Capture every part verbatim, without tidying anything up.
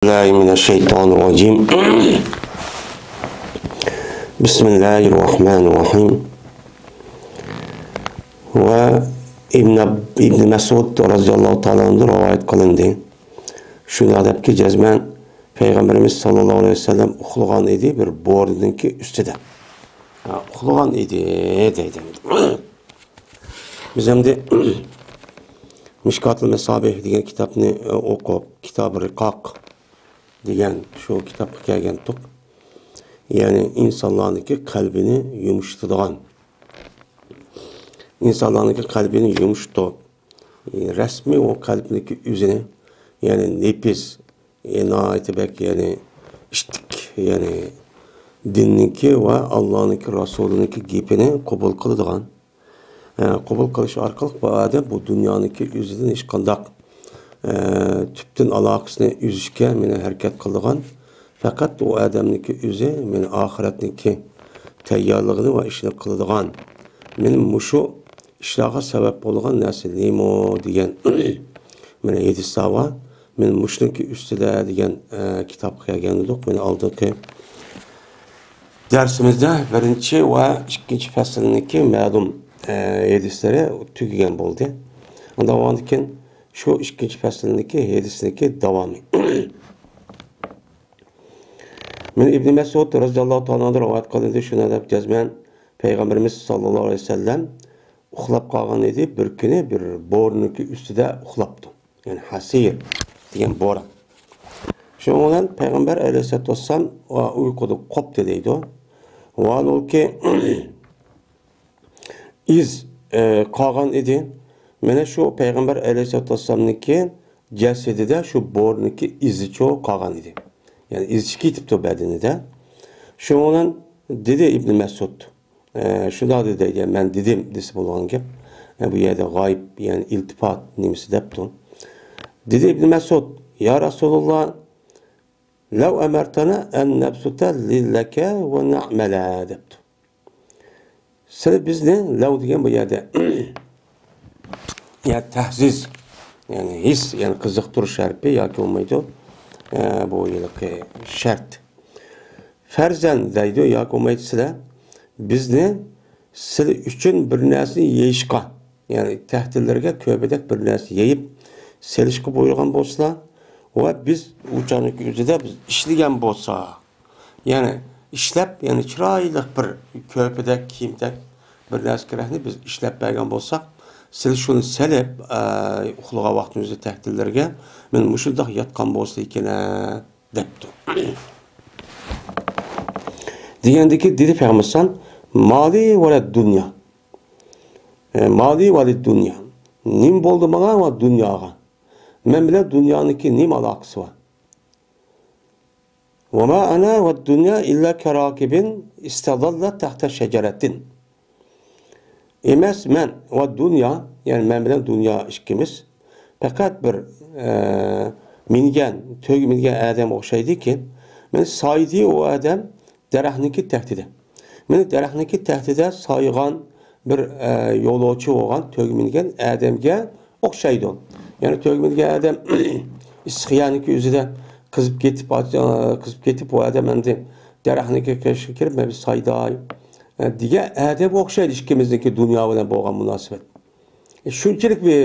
بالله من الشيطان الرجيم. بسم الله الرحمن الرحيم. ۋە ئىبن، ئىبن مەسئۇد رەزىياللاھۇ تائالا ئەنھۇ رىۋايەت قىلىندى. شۇنداق دەپكى، جەزمەن پەيغەمبىرىمىز ساللاللاھۇ ئەلەيھى ۋەسەللەم ئۇخلىغان ئىدى بىر بورىنىڭكى ئۈستىدە. ھە، ئۇخلىغان ئىدى دەيدۇ. بىز ئەمدى مىشكاتۇل مەسابىھ دېگەن كىتابنى ئوقۇپ، كىتاب رىقاق دېگەن شۇ كىتابقا كەلگەنتۇق. يەنى ئىنسانلارنىڭكى قەلبىنى يۇمشىتىدىغان، ئىنسانلارنىڭكى قەلبىنى يۇمشىتىپ، رەسمىي ئۇ قەلبنىڭكى ئۆزىنى، يەنى نېپىز، ناھايىتى بەك، يەنى ئىتتىك، يەنى دىننىڭكى ۋە ئاللانىڭكى رەسۇلىنىڭكى گېپىنى قوبۇل قىلىدىغان، ئە، قوبۇل قىلىش ئارقىلىق بۇ ئادەم بۇ دۇنيانىڭكى ئۆزىدىن ھېچقانداق، ئە، تۈپتىن ئالاقىسىنى ئۈزۈشكە مانا ھەرىكەت قىلىدىغان، پەقەت ئۇ ئادەمنىڭكى ئۆزى مانا ئاخىرەتنىڭكى تەييارلىقىنى ۋە ئىشىنى قىلىدىغان، مانا مۇشۇ ئىشلارغا سەۋەب بولىدىغان نەرسە نېمە دېگەن مانا ھەدىسلەر بار. مانا مۇشۇنىڭكى ئۈستىدە دېگەن، ئە، كىتابقا كەلگەن ئىدۇق. مانا ئالدىنقى دەرسىمىزدە بىرىنچى ۋە ئىككىنچى پەسىلنىڭكى مەلۇم، ئە، ھەدىسلىرى تۈگىگەن بولدى. ئاندىن كېيىن شۇ ئىككىنچى پەسىلنىڭكى ھەدىسنىڭكى داۋامى. مانا ئىبنى مەسئۇد رەزىياللاھۇ تائالا ئەنھۇ رىۋايەت قىلىندى، شۇنداق دەپ جەزمەن پەيغەمبىرىمىز ساللاللاھۇ ئەلەيھى ۋەسەللەم ئۇخلاپ قالغان ئىدى بىر كۈنى، بىر بورىنىڭكى ئۈستىدە ئۇخلاپتۇ. يەنى ھەسىر دېگەن بوران. شۇنىڭ بىلەن پەيغەمبەر ئەلەيھىسسالاتۇ ۋەسسالام ئۇيقۇدىن قوپتى دەيدۇ. ۋاھالبۇكى، ئىز، ئە، قالغان ئىدى. مانا شۇ پەيغەمبەر ئەلەيھىسسالاتۇ ۋەسسالامنىڭكى جەسىتىدە شۇ بورىنىڭكى ئىزىچۇ قالغان ئىدى. يەنى ئىزىچى كېتىپتۇ بەدىنىدە. شۇنىڭ بىلەن دېدى ئىبنى مەسئۇد، ئە، شۇنداق دېدى، يا، مەن دېدىم دېسە بولغان گەپ. ئە، بۇ يەردە غايىب، يەنى ئىلتىپات نېمىسى دەپتۇ. دېدى ئىبنى مەسئۇد، يا رەسۇلاللا، لەو ئەمەرتەنا ئەن نەبسۇتە لىللەكە ۋە نەئمەلە دەپتۇ. سىلى بىزنى، لەۋ دېگەن بۇ يەردە، يا تەھزىز، يەنى ھېس، يەنى قىزىقتۇرۇش ھەرپى ياكى بولمايدۇ، ئە، بۇ ھېلىقى شەرت. فەرزەن دەيدۇ ياكى بولمايدۇ سىلە، بىزنى سىلى ئۈچۈن بىر نەرسىنى يېيىشقا، يەنى تەھتىلىرىگە كۆپىدەك بىر نەرسە يېيىپ سېلىشقا بۇيرۇغان بولسىلا، ۋە بىز ئۇ چاغنىڭ ئۆزىدە بىز ئىشلىگەن بولسا، يەنى ئىشلەپ، يەنى چىرايلىق بىر كۆرپىدەك، كىيىمدەك بىر نەرسە كېرەكنى بىز ئىشلەپ بەرگەن بولساق، سىلى شۇنى سېلىپ، ئە، ئۇخلىغان ۋاقتىمىزدا تەھتىلىرىگە، مانا مۇشۇنداق ياتقان بولسا ئىكەن، ئە، دەپتۇ. دېگەندىكى دېدى پەيغەمبەر ئەلەيھىسسالام، مالى ولى دۇنيا. ئە، مالى ولى دۇنيا. نېمە بولدى ماڭا ۋە دۇنياغا؟ مەن بىلەن دۇنيانىڭكى نېمە ئالاقىسى بار؟ وما أنا والدنيا إلا كراكب استظل تحت شجرة. ئەمەس مەن ۋە دۇنيا، يەنى مەن بىلەن دۇنيا ئىككىمىز پەقەت بىر، ئە، مىنگەن، تۆگە مىنگەن ئادەمگە ئوخشايدىكى، مېنى سايىدى ئۇ ئادەم دەرەخنىڭكى تەكتىدە. مېنى دەرەخنىڭكى تەكتىدە سايىغان بىر، ئە، يولۇچى بولغان تۆگە مىنگەن ئادەمگە ئوخشايدۇ. يەنى تۆگە مىنگەن ئادەم ئىسسىق يەرنىڭكى ئۆزىدە قىزىپ كېتىپ، ئاچ-، ئە، قىزىپ كېتىپ، ئۇ ئادەم ئەمدى دەرەخنىڭكى قېشىغا كىرىپ، مەن بىر سايىداي، ئە، دېگەن ئادەمگە ئوخشايدۇ ئىككىمىزنىڭكى دۇنيا بىلەن بولغان مۇناسىۋەت. شۇنچىلىك بىر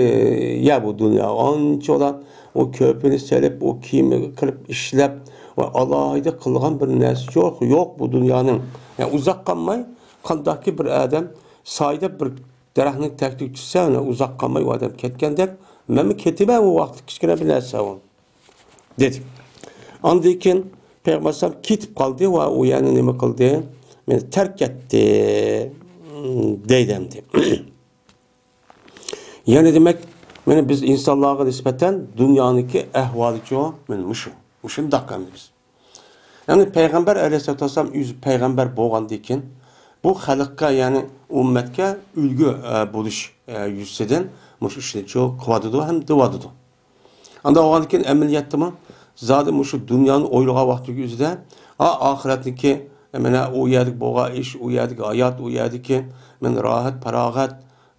يەر بۇ دۇنيا. ئانچە ئۇلار ئۇ كۆرپىنى سېلىپ، ئۇ كىيىمنى قىلىپ، ئىشلەپ ۋە ئالاھىدە قىلغان بىر نەرسە يوق، يوق بۇ دۇنيانىڭ. يەنى ئۇزاق قالماي، قانداقكى بىر ئادەم سايىدا بىر دەرەخنىڭ تەكتىگە چۈشسە، ئۇزاق قالماي ئۇ ئادەم كەتكەندەك، مەنمۇ كېتىمەن ئۇ ۋاقىتتا، كىچىككىنە بىر نەرسە ئۇ، دېدى. ئاندىن كېيىن پەيغەمبەر ئەلەيھىسسالام كېتىپ قالدى ۋە ئۇ يەرنى نېمە قىلدى؟ مېنى تەرك ئەتتى، دەيدۇ ئەمدى. يەنى دېمەك، مانا بىز ئىنسانلارغا نىسبەتەن دۇنيانىڭكى ئەھۋالىچۇ، مانا مۇشۇ، مۇشۇنداق ئەمدى بىز. يەنى پەيغەمبەر ئەلەيھىسسالاتۇ ۋەسسالام ئۆزى پەيغەمبەر بولغاندىن كېيىن، بۇ خەلققە، يەنى ئۈممەتكە ئۈلگە، ئە، بولۇش، ئە، يۈزىسىدىن مۇشۇ ئىشنىچۇ قىلىۋاتىدۇ ھەم دېۋاتىدۇ. ئانداق بولغاندىن كېيىن ئەمەلىيەتتىمۇ زادى مۇشۇ دۇنيانى ئويلىغان ۋاقتىدىكى ئۆزىدە، ئا، ئاخىرەتنىكى، مانا ئۇ يەردىكى بولغان ئىش، ئۇ يەردىكى ھايات، ئۇ يەردىكى مانا راھەت، پاراغەت،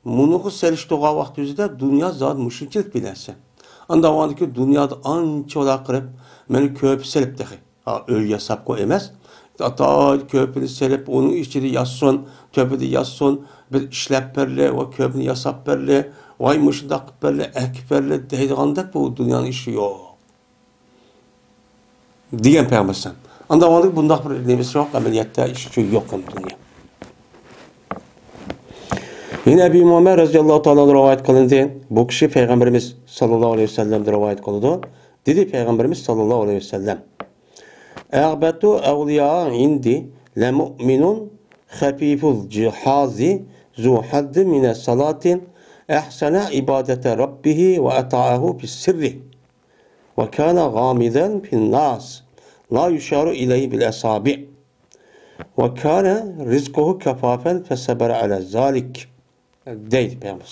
مۇنىڭغا سېلىشتۇرغان ۋاقتى ئۆزىدە دۇنيا زادى مۇشۇنچىلىك بىر نەرسە. ئاندىن دۇنيادا ئانچە ئۇلار قىلىپ، مېنى كۆپە سېلىپ تېخى. ھا، ئۆي ياساپقۇ ئەمەس. ئاتا كۆپىنى سېلىپ، ئۇنىڭ ئىچىدە ياتسۇن، تۆپىدە ياتسۇن، بىر ئىشلەپ بەرلى، ۋە كۆپىنى ياساپ بەرلى، ۋاي مۇشۇنداق قىلىپ بەرلى، ئەكىپ بەرلى دەيدىغاندەك بۇ دۇنيانىڭ ئىشى يوق. دېگەن پەيغەمبەر ئەلەيھىسسالام. ئاندىن بۇنداق بىر نېمىسى يوق، ئەمەلىيەتتە ئىشى يوق دۇنيا. يەنە ئەبى ئۇمامە رەزىياللاھۇ تائالا ئەنھۇ رىۋايەت قىلىندى. بۇ كىشى پەيغەمبىرىمىز ساللاللاھۇ ئەلەيھى ۋەسەللەمدىن رىۋايەت قىلىدۇ. دېدى پەيغەمبىرىمىز ساللاللاھۇ ئەلەيھى ۋەسەللەم: «أغبط أولياء عندي لمؤمن خفيف الجهاز ذو حظ من الصلاة أحسن عبادة ربه وأطاعه في السر وكان غامضا في الناس لا يشار إليه بالأصابع وكان رزقه كفافا فصبر على ذلك» دەيدۇ پەيغەمبەر.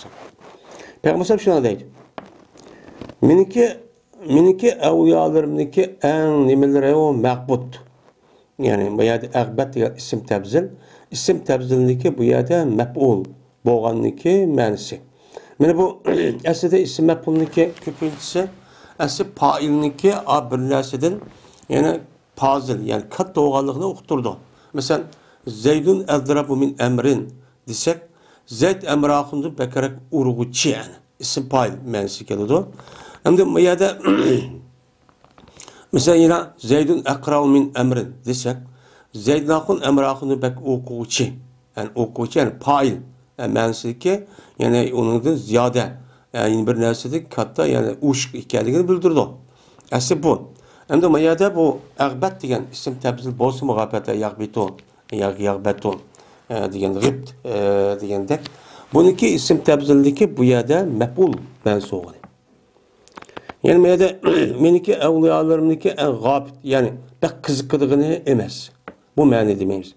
پەيغەمبەر شۇنداق دەيدۇ: مېنىڭكى، مېنىڭكى ئەۋلىيالىرىمنىڭكى ئەڭ نېمىلىرى ئۇ مەغبۇت. يەنى بۇ يەردە ئەغبەت دېگەن ئىسىم تەبزىل. ئىسىم تەبزىلنىڭكى بۇ يەردە مەپئۇل بولغاننىڭكى مەنىسى. مانا بۇ ئەسلىدە ئىسىم مەپئۇلنىڭكى كۆپىنچىسى ئەسلى پائىلنىڭكى ئا بىر نەرسىدىن، يەنى پازىل، يەنى كاتتا بولغانلىقىنى ئۇقتۇرىدۇ. مەسىلەن، زەيدۇن ئەزرەبۇ مىن ئەمرىن دېسەك، زەيد ئەمراخۇندىن بەكرەك ئۇرغۇچى، يەنى ئىسىم پائىل مەنىسى كېلىدۇ. ئەمدى بۇ يەردە مەسىلەن، يەنە زەيدۇن ئەقرەۋ مىن ئەمرىن دېسەك، زەيدۇناخۇن ئەمراخۇندىن بەك ئوقۇغۇچى، يەنى ئوقۇغۇچى، يەنى پائىل، يەنى مەنىسىدىكى، يەنى ئۇنىڭدىن زىيادە، يەنى بىر نەرسىدىن كاتتا، يەنى ئوشۇق ئىكەنلىكىنى بىلدۈرىدۇ. ئەسلى بۇ. ئەمدى ما يەردە بۇ ئەغبەت دېگەن ئىسىم تەبزىل بولسىمۇ غابەتە ياغبىتۇ، ياغ-، ياغبەتۇ، ئە، دېگەن غىبت، ئە، دېگەندەك. بۇنىڭكى ئىسىم تەبزىلدىكى بۇ يەردە مەپئۇل مەنسۇبى. يەنى ما يەردە مېنىڭكى ئەۋلىيالىرىمنىڭكى ئەڭ غابىت، يەنى بەك قىزىقىدىغىنى ئەمەس. بۇ مەنىدە دېمەيمىز.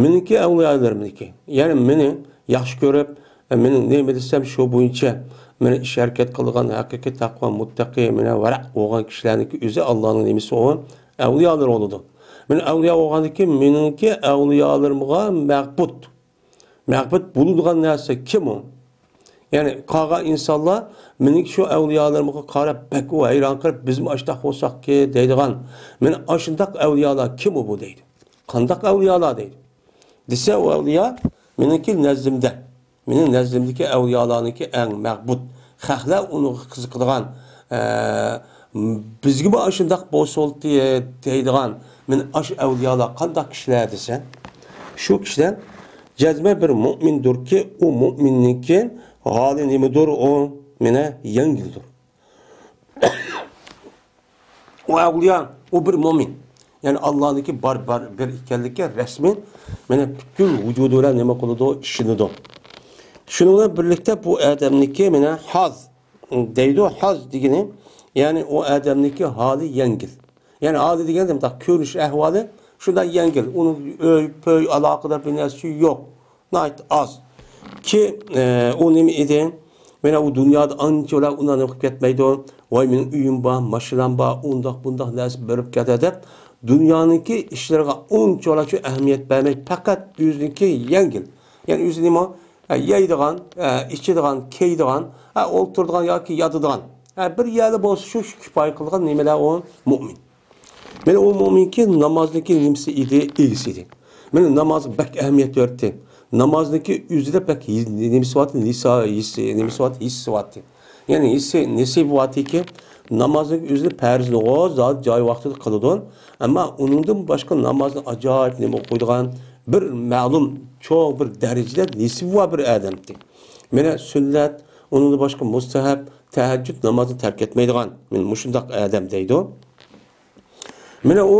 مېنىڭكى ئەۋلىيالىرىمنىڭكى، يەنى مېنى ياخشى كۆرۈپ، مېنىڭ نېمە دېسەم شۇ بويىچە مېنى ئىش ھەرىكەت قىلىدىغان ھەقىقىي تەقۋا، مۇتتەقى، مېنى ۋەرەق بولغان كىشىلەرنىڭكى ئۆزى ئاللانىڭ نېمىسى ئۇ ئەۋلىيالىرى بولىدۇ. مېنى ئەۋلىيا بولغاندىن كېيىن مېنىڭكى ئەۋلىيالىرىمغا مەغبۇت. مەغبۇت بولىدىغان نەرسە كىم ئۇ؟ يەنى قالغان ئىنسانلار مېنىڭ شۇ ئەۋلىيالىرىمغا قاراپ بەك ئۇ ھەيران قېلىپ، بىزمۇ ئاشۇنداق بولساقكى دەيدىغان، مېنى ئاشۇنداق ئەۋلىيالار كىم ئۇ بۇ دەيدۇ. قانداق ئەۋلىيالار دەيدۇ. دېسە ئۇ ئەۋلىيا مېنىڭكى نەزدىمدە، مېنىڭ نەزدىمدىكى ئەۋلىيالارنىڭكى ئەڭ مەغبۇت، خەقلەر ئۇنىڭغا قىزىقىدىغان، ئە، بىزگىمۇ ئاشۇنداق بولسا بولدى دەيدىغان، مېنى ئاشۇ ئەۋلىيالار قانداق كىشىلەر دېسە، شۇ كىشىلەر جەزمەن بىر مۆمىندۇركى، ئۇ مۆمىننىڭكى ھالى نېمىدۇر، ئۇ مانا يەڭگىلدۇر. ئۇ ئەۋلىيا، ئۇ بىر مۆمىن. يەنى ئاللانىڭكى بار، بار، بىر ئىكەنلىكى رەسمىي، مانا پۈتكۈل ۋۇجۇدى بىلەن نېمە قىلىدۇ، ئىشىنىدۇ. شۇنىڭ بىلەن بىرلىكتە بۇ ئادەمنىڭكى مانا ھاز دەيدۇ، ھاز دېگىنى، يەنى ئۇ ئادەمنىڭكى ھالى يەڭگىل. يەنى ھالى دېگەندە مۇنداق كۆرۈنۈش ئەھۋالى شۇنداق يەڭگىل. ئۇنىڭ ئۆي، پۆي، ئالاقىدار بىر نەرسىسى يوق. ناھايىتى ئاز. كى، ئە، ئۇ نېمە ئىدى؟ مانا ئۇ دۇنيادا ئانچە ئۇلار ئۇنى نېمە قىلىپ كەتمەيدۇ. ۋاي، مېنىڭ ئۆيۈم بار، ماشىنام بار، ئۇنداق، بۇنداق نەرسە بېرىپ كەتە دەپ، دۇنيانىڭكى ئىشلىرىغا ئۇنچىۋالا شۇ ئەھمىيەت بەرمەي، پەقەت ئۆزىنىڭكى يەڭگىل. يەنى ئۆزى نېمە؟ ھە، يەيدىغان، ھە، ئىچىدىغان، كىيىدىغان، ھە، ئولتۇرىدىغان ياكى ياتىدىغان. ھە، بىر يەردە بولسا شۇ، شۇ كۇپايە قىلىدىغان نېمىلەر ئۇ مۆمىن. مانا ئۇ مۆمىنكى نامازنىڭكى نېمىسى ئىدى، ئىگىسى ئىدى. مانا نامازغا بەك ئەھمىيەت بېرەتتى. نامازنىڭكى ئۆزىدە بەك ھېس-، نېمىسى بارتتى، نېسا-، ھېس-، نېمىسى بارتتى، ھېسسى بارتتى. يەنى ھېسسى، نېسىۋى بارتتىكى، نامازنىڭ ئۆزىنى پەرزىنىغۇ زادى جايى ۋاقتىدا قىلىدۇ. ئەمما ئۇنىڭدىن باشقا نامازنى ئاجايىپ نېمە ئوقۇيدىغان، بىر مەلۇم چوڭ بىر دەرىجىدە نېسىۋى بار بىر ئادەمتى. مانا سۈننەت، ئۇنىڭدىن باشقا مۇستەھەب، تەھەججۇد نامازنى تەرك ئەتمەيدىغان، مانا مۇشۇنداق ئادەم دەيدۇ. مانا ئۇ،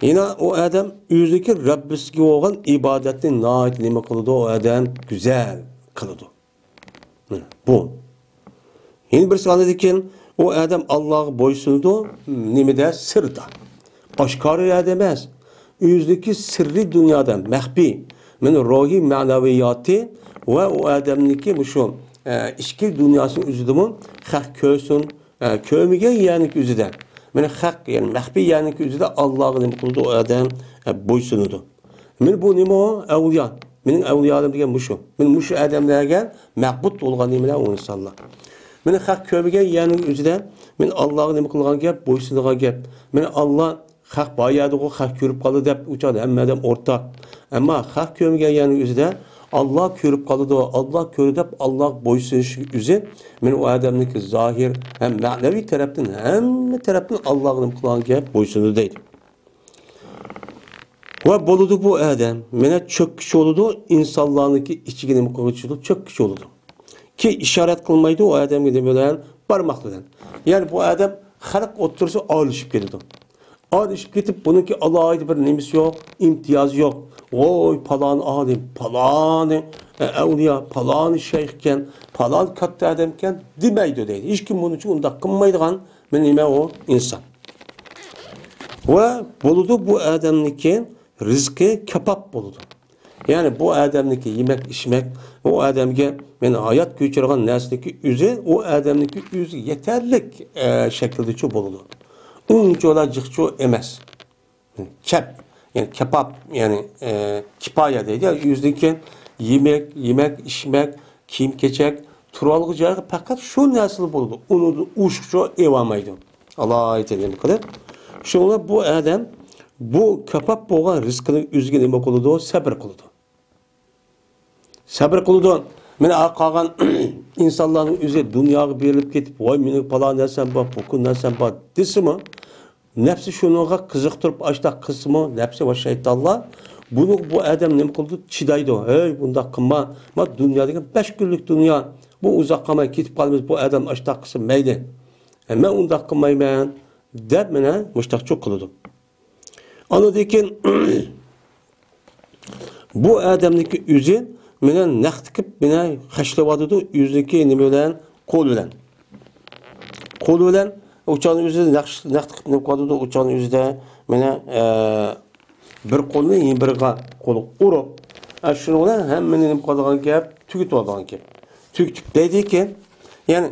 يەنە ئۇ ئادەم ئۆزىنىڭكى رەببىسىگە بولغان ئىبادەتنى ناھايىتى نېمە قىلىدۇ، ئۇ ئادەم گۈزەل قىلىدۇ. مانا بۇ. يەنە بىرسى ئاندىن كېيىن ئۇ ئادەم ئاللاغا بويسۇنىدۇ، نېمىدە؟ سىردا. ئاشكارا يەردە ئەمەس. ئۆزىنىڭكى سىررىي دۇنيادا، مەخپىي. مانا روھىي مەنەۋىياتى ۋە ئۇ ئادەمنىڭكى مۇشۇ، ئە، ئىچكى دۇنياسىنىڭ ئۆزىدىمۇ خەق كۆرسۇن، ئە، كۆرمىگەن يەرنىڭكى ئۆزىدە. مانا خەق، يەنى مەخپىي يەرنىڭكى ئۆزىدە ئاللاغا نېمە قىلىدۇ ئۇ ئادەم؟ ئە، بويسۇنىدۇ. مانا بۇ نېمە ئۇ؟ ئەۋلىيا. مېنىڭ ئەۋلىيالىرىم دېگەن مۇشۇ. مانا مۇشۇ ئادەملەرگە مەغبۇت بولغان نېمىلەر ئۇ ئىنسانلار. مېنى خەق كۆرمىگەن يەرنىڭ ئۆزىدە مېنى ئاللاغا نېمە قىلغان گەپ؟ بويسۇنىدىغان گەپ. مېنى ئاللا خەق بار يەردىغۇ خەق كۆرۈپ قالىدۇ دەپ ئۇچان ھەممە ئادەم ئورتاق. ئەمما خەق كۆرمىگەن يەرنىڭ ئۆزىدە ئاللا كۆرۈپ قالىدۇ، ئاللا كۆرىدۇ دەپ ئاللاغا بويسۇنۇشنىڭ ئۆزى مېنى ئۇ ئادەمنىڭكى زاھىر ھەم مەنىۋى تەرەپتىن، ھەممە تەرەپتىن ئاللاغا نېمە قىلغان گەپ؟ بويسۇنىدۇ دەيدۇ. ۋە بولىدۇ بۇ ئادەم، مانا چۆككۈچى بولىدۇ، ئىنسانلارنىڭكى ئىچىگە نېمە قىلغۇچى بولىدۇ؟ چۆككۈچى بولىدۇ. كېيىن ئىشارەت قىلمايدۇ ئۇ ئادەمگە نېمە بىلەن؟ بارماق بىلەن. يەنى بۇ ئادەم خەلق ئوتتۇرىسىدا ئارىلىشىپ كېتىدۇ. ئارىلىشىپ كېتىپ، بۇنىڭكى ئالاھىدە بىر نېمىسى يوق، ئىمتىيازى يوق. ۋوي، پالان ئالىم، پالانى، ئە، ئەۋلىيا، پالانى شەيخكەن، پالان كاتتا ئادەمكەن دېمەيدۇ دەيدۇ. ھېچكىم بۇنىڭ ئۈچۈن ئۇنداق قىلمايدىغان بىر نېمە ئۇ ئىنسان. ۋە بولىدۇ بۇ ئادەمنىڭكى رىزقى كاپاپ بولىدۇ. يەنى بۇ ئادەمنىڭكى يېمەك، ئىچمەك، ئۇ ئادەمگە مېنى ھايات كۆچۈرىدىغان نەرسىنىڭكى ئۆزى ئۇ ئادەمنىڭكى ئۆزىگە يېتەرلىك، ئە، شەكىلدىچۇ بولىدۇ. ئۇنچىۋالا جىقچۇ ئەمەس. كەپ، يەنى كاپاپ، يەنى، ئە، كىپايە دەيدۇ. يەنى ئۆزىنىڭكى يېمەك، يېمەك، ئىچمەك، كىيىم-كېچەك، تۇرالغۇ جايغا پەقەت شۇ نەرسىلا بولىدۇ. ئۇنىڭدىن ئوشۇقچە ئېلالمايدۇ. ئالايىتە نېمە قىلىپ. شۇڭا بۇ ئادەم بۇ كاپاپ بولغان رىزقىنى ئۆزىگە نېمە قىلىدۇ؟ سەبرى قىلىدۇ. سەبرى قىلىدۇ. مانا قالغان ئىنسانلارنىڭ ئۆزى دۇنياغا بېرىلىپ كېتىپ، ۋاي، مېنىڭ پالان نەرسەم بار، پۇكۇن نەرسەم بار دېسىمۇ، نەپسى شۇنىڭغا قىزىقتۇرۇپ، ئاشتاق قىلسىمۇ، نەپسى ۋە شەيتانلار بۇنى، بۇ ئادەم نېمە قىلىدۇ؟ چىدايدۇ. ھەي، بۇنداق قىلما. ما دۇنيا دېگەن بەش كۈنلۈك دۇنيا. بۇ ئۇزاق قالماي كېتىپ قالىمىز. بۇ ئادەم ئاشتاق قىلسا مەيلى. ئە، مەن ئۇنداق قىلمايمەن، دەپ مانا مۇشتاقچۇ قىلىدۇ. ئاندىن كېيىن بۇ ئادەمنىڭكى ئۆزى مانا نەق تىكىپ، مانا خەشلەۋاتىدۇ، ئۆزىنىڭكى نېمە بىلەن؟ قول بىلەن. قول بىلەن ئۇچانىڭ ئۆزى نەق، نەق تىكىپ نېمە قىلىۋاتىدۇ؟ ئۇچانىڭ ئۆزىدە مانا، ئە، بىر قولنى يەنە بىرىگە قولىغا ئۇرۇپ، ئە، شۇنىڭ بىلەن ھەممىنى نېمە قىلىدىغان گەپ؟ تۈگىتىۋالىدىغان گەپ. تۈگىتىپ دەيدىكەن، يەنى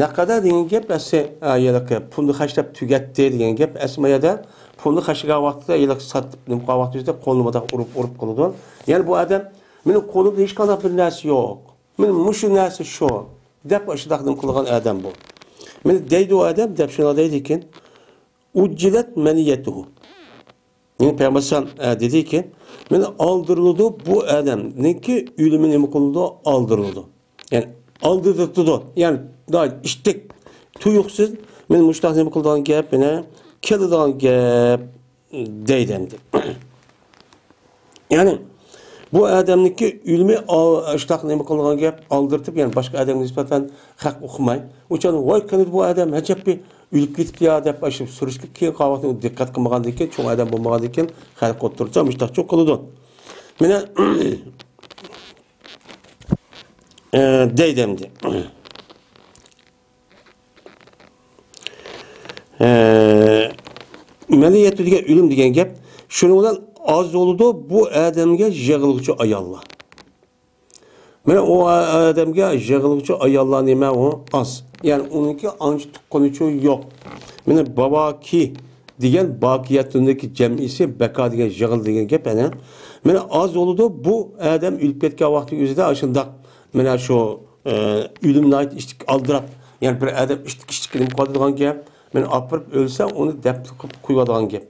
نەقەدەر دېگەن گەپ ئەسلى، ئە، ھېلىقى پۇلنى خەجلەپ تۈگەتتى دېگەن گەپ ئەسلى ما يەردە. پۇلنى خەجلىگەن ۋاقتىدا ھېلىقى ساتىپ نېمە قىلغان ۋاقتىدا قولىنى مۇنداق ئۇرۇپ، ئۇرۇپ قىلىدۇ. يەنى بۇ ئادەم، مېنىڭ قولۇمدا ھېچقانداق بىر نەرسە يوق. مېنىڭ مۇشۇ نەرسە شۇ، دەپ ئاشۇنداق نېمە قىلغان ئادەم بۇ. مانا دەيدۇ ئۇ ئادەم، دەپ شۇنداق دەيدىكەن. ئۇججىلەت مەنىيەتۇھۇ. يەنى پەيغەمبەر ئەلەيھىسسالام، ئە، دېدىكەن، مانا ئالدۇرۇلىدۇ بۇ ئادەمنىڭكى ئۆلۈمى نېمە قىلىدۇ؟ ئالدۇرۇلىدۇ. يەنى ئالدىرىتىدۇ. يەنى دائىم ئىتتىك، تۇيۇقسىز مانا مۇشۇنداق نېمە قىلىدىغان گەپ، مانا كېلىدىغان گەپ دەيدۇ ئەمدى. يەنى بۇ ئادەمنىڭكى ئۆلۈمى ئال-، ئاشۇنداق نېمە قىلىدىغان گەپ، ئالدىرىتىپ، يەنى باشقا ئادەمگە نىسبەتەن خەق ئۇقماي، ئۇچان ۋاي قېنىدى بۇ ئادەم، ئەجەببى ئۆلۈپ كېتىپتۇ يا دەپ ئاشۇ سۈرۈشتۈرۈپ كېيىن قالغان ۋاقتىدا دىققەت قىلمىغاندىن كېيىن، چوڭ ئادەم بولمىغاندىن كېيىن خەلق ئوتتۇرىسىدا مۇشۇنداقچۇ قىلىدۇ. مانا، ئە، دەيدۇ ئەمدى. ئە، مەنىيەتۇ دېگەن ئۆلۈم دېگەن گەپ. شۇنىڭ بىلەن ئاز بولىدۇ بۇ ئادەمگە يىغلىغۇچى ئاياللار. مانا ئۇ ئادەمگە يىغلىغۇچى ئاياللار نېمە ئۇ؟ ئاز. يەنى ئۇنىڭكى ئانچە تۇغقىنىچۇ يوق. مانا باۋاكى دېگەن باكىيەتۇندىكى جەمئىسى بەكا دېگەن يىغىل دېگەن گەپ ئەنە. مانا ئاز بولىدۇ بۇ ئادەم ئۆلۈپ كەتكەن ۋاقتى ئۆزىدە ئاشۇنداق مانا شۇ، ئە، ئۆلۈم ناھايىتى ئىتتىك ئالدىراپ، يەنى بىر ئادەم ئىتتىك ئىتتىك نېمە قىلىدىغان گەپ، مانا ئاپىرىپ ئۆلسە ئۇنى دەپنە قىلىپ قويۇۋالىدىغان گەپ.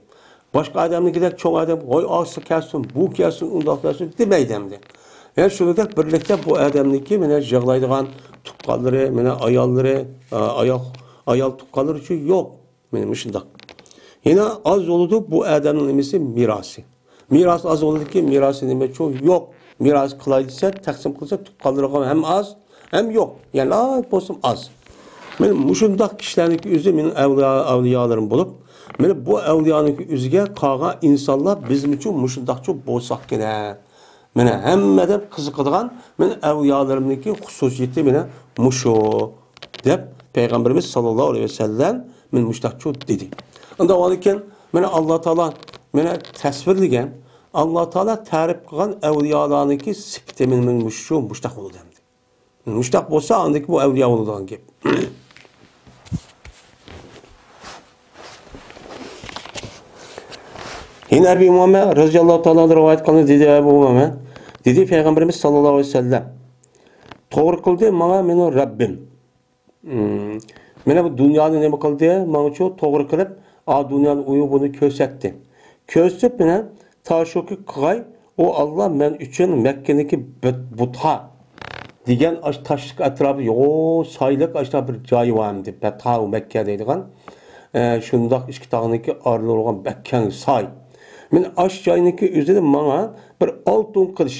باشقا ئادەمنىڭكىدەك چوڭ ئادەم، ۋاي ئاسا كەلسۇن، بۇ كەلسۇن، ئۇنداق كەلسۇن دېمەيدۇ ئەمدى. يەنى شۇنىڭدەك بىرلىكتە بۇ ئادەمنىڭكى مانا يىغلايدىغان تۇغقانلىرى، مانا ئاياللىرى، ئا، ئايال، ئايال تۇغقانلىرىچۇ يوق. مانا مۇشۇنداق. يەنە ئاز بولىدۇ بۇ ئادەمنىڭ نېمىسى؟ مىراسى. مىراس ئاز بولىدىكى، مىراسى نېمىچۇ؟ يوق. مىراس قىلاي دېسە، تەقسىم قىلسا، تۇغقانلىرىغا ھەم ئاز، ھەم يوق. يەنى ئاز بولسىمۇ ئاز. مانا مۇشۇنداق كىشىلەرنىڭكى ئۆزى مېنىڭ ئەۋلىيا، ئەۋلىيالىرىم بولۇپ، مانا بۇ ئەۋلىيانىڭكى ئۆزىگە قالغان ئىنسانلار بىزمۇچۇ مۇشۇنداقچۇ بولساق كېرەك. مانا ھەممە ئادەم قىزىقىدىغان، مانا ئەۋلىيالىرىمنىڭكى خۇسۇسىيىتى مانا مۇشۇ، دەپ پەيغەمبىرىمىز ساللاللاھۇ ئەلەيھى ۋەسەللەم مانا مۇشۇنداقچۇ دېدى. ئۇنداق بولغاندىكىن مانا ئاللا تائالا مانا تەسۋىرلىگەن، ئاللا تائالا تەرىپ قىلغان ئەۋلىيالارنىڭكى سۈپىتى مانا مۇشۇ، مۇشۇنداق بولىدۇ ئەمدى. مۇشۇنداق بولسا، ئاندىن كېيىن بۇ ئەۋلىيا بولىدىغان گەپ. يەنە ئەبى ئۇمامە رەزىياللاھۇ تائالا ئەنھۇ رىۋايەت قىلغان دېدى، ئەبۇ ئۇمامە دېدى، پەيغەمبىرىمىز ساللاللاھۇ ئەلەيھى ۋەسەللەم، توغرا قىلدى ماڭا مېنىڭ رەببىم. مم. مانا بۇ دۇنيانى نېمە قىلدى؟ ماڭىچۇ توغرا قىلىپ، ئا، دۇنيانى ئۇيۇ بۇنى كۆرسەتتى. كۆرسىتىپ مانا تاشۇكى قىغاي، ئۇ ئاللا مەن ئۈچۈن مەككىنىڭكى بۇت-، بۇتھا دېگەن ئاش تاشلىق ئەتراپى يوغۇ سايلىق ئاشتا بىر جايى بار ئەمدى. بەتھا ۋە مەككە دەيدىغان، ئە، شۇنداق ئىككى تاغنىڭكى ئارىلىرى بولغان بەك كەڭ ساي. مانا ئاش جاينىڭكى ئۆزىدە ماڭا بىر ئالتۇن قىلىش،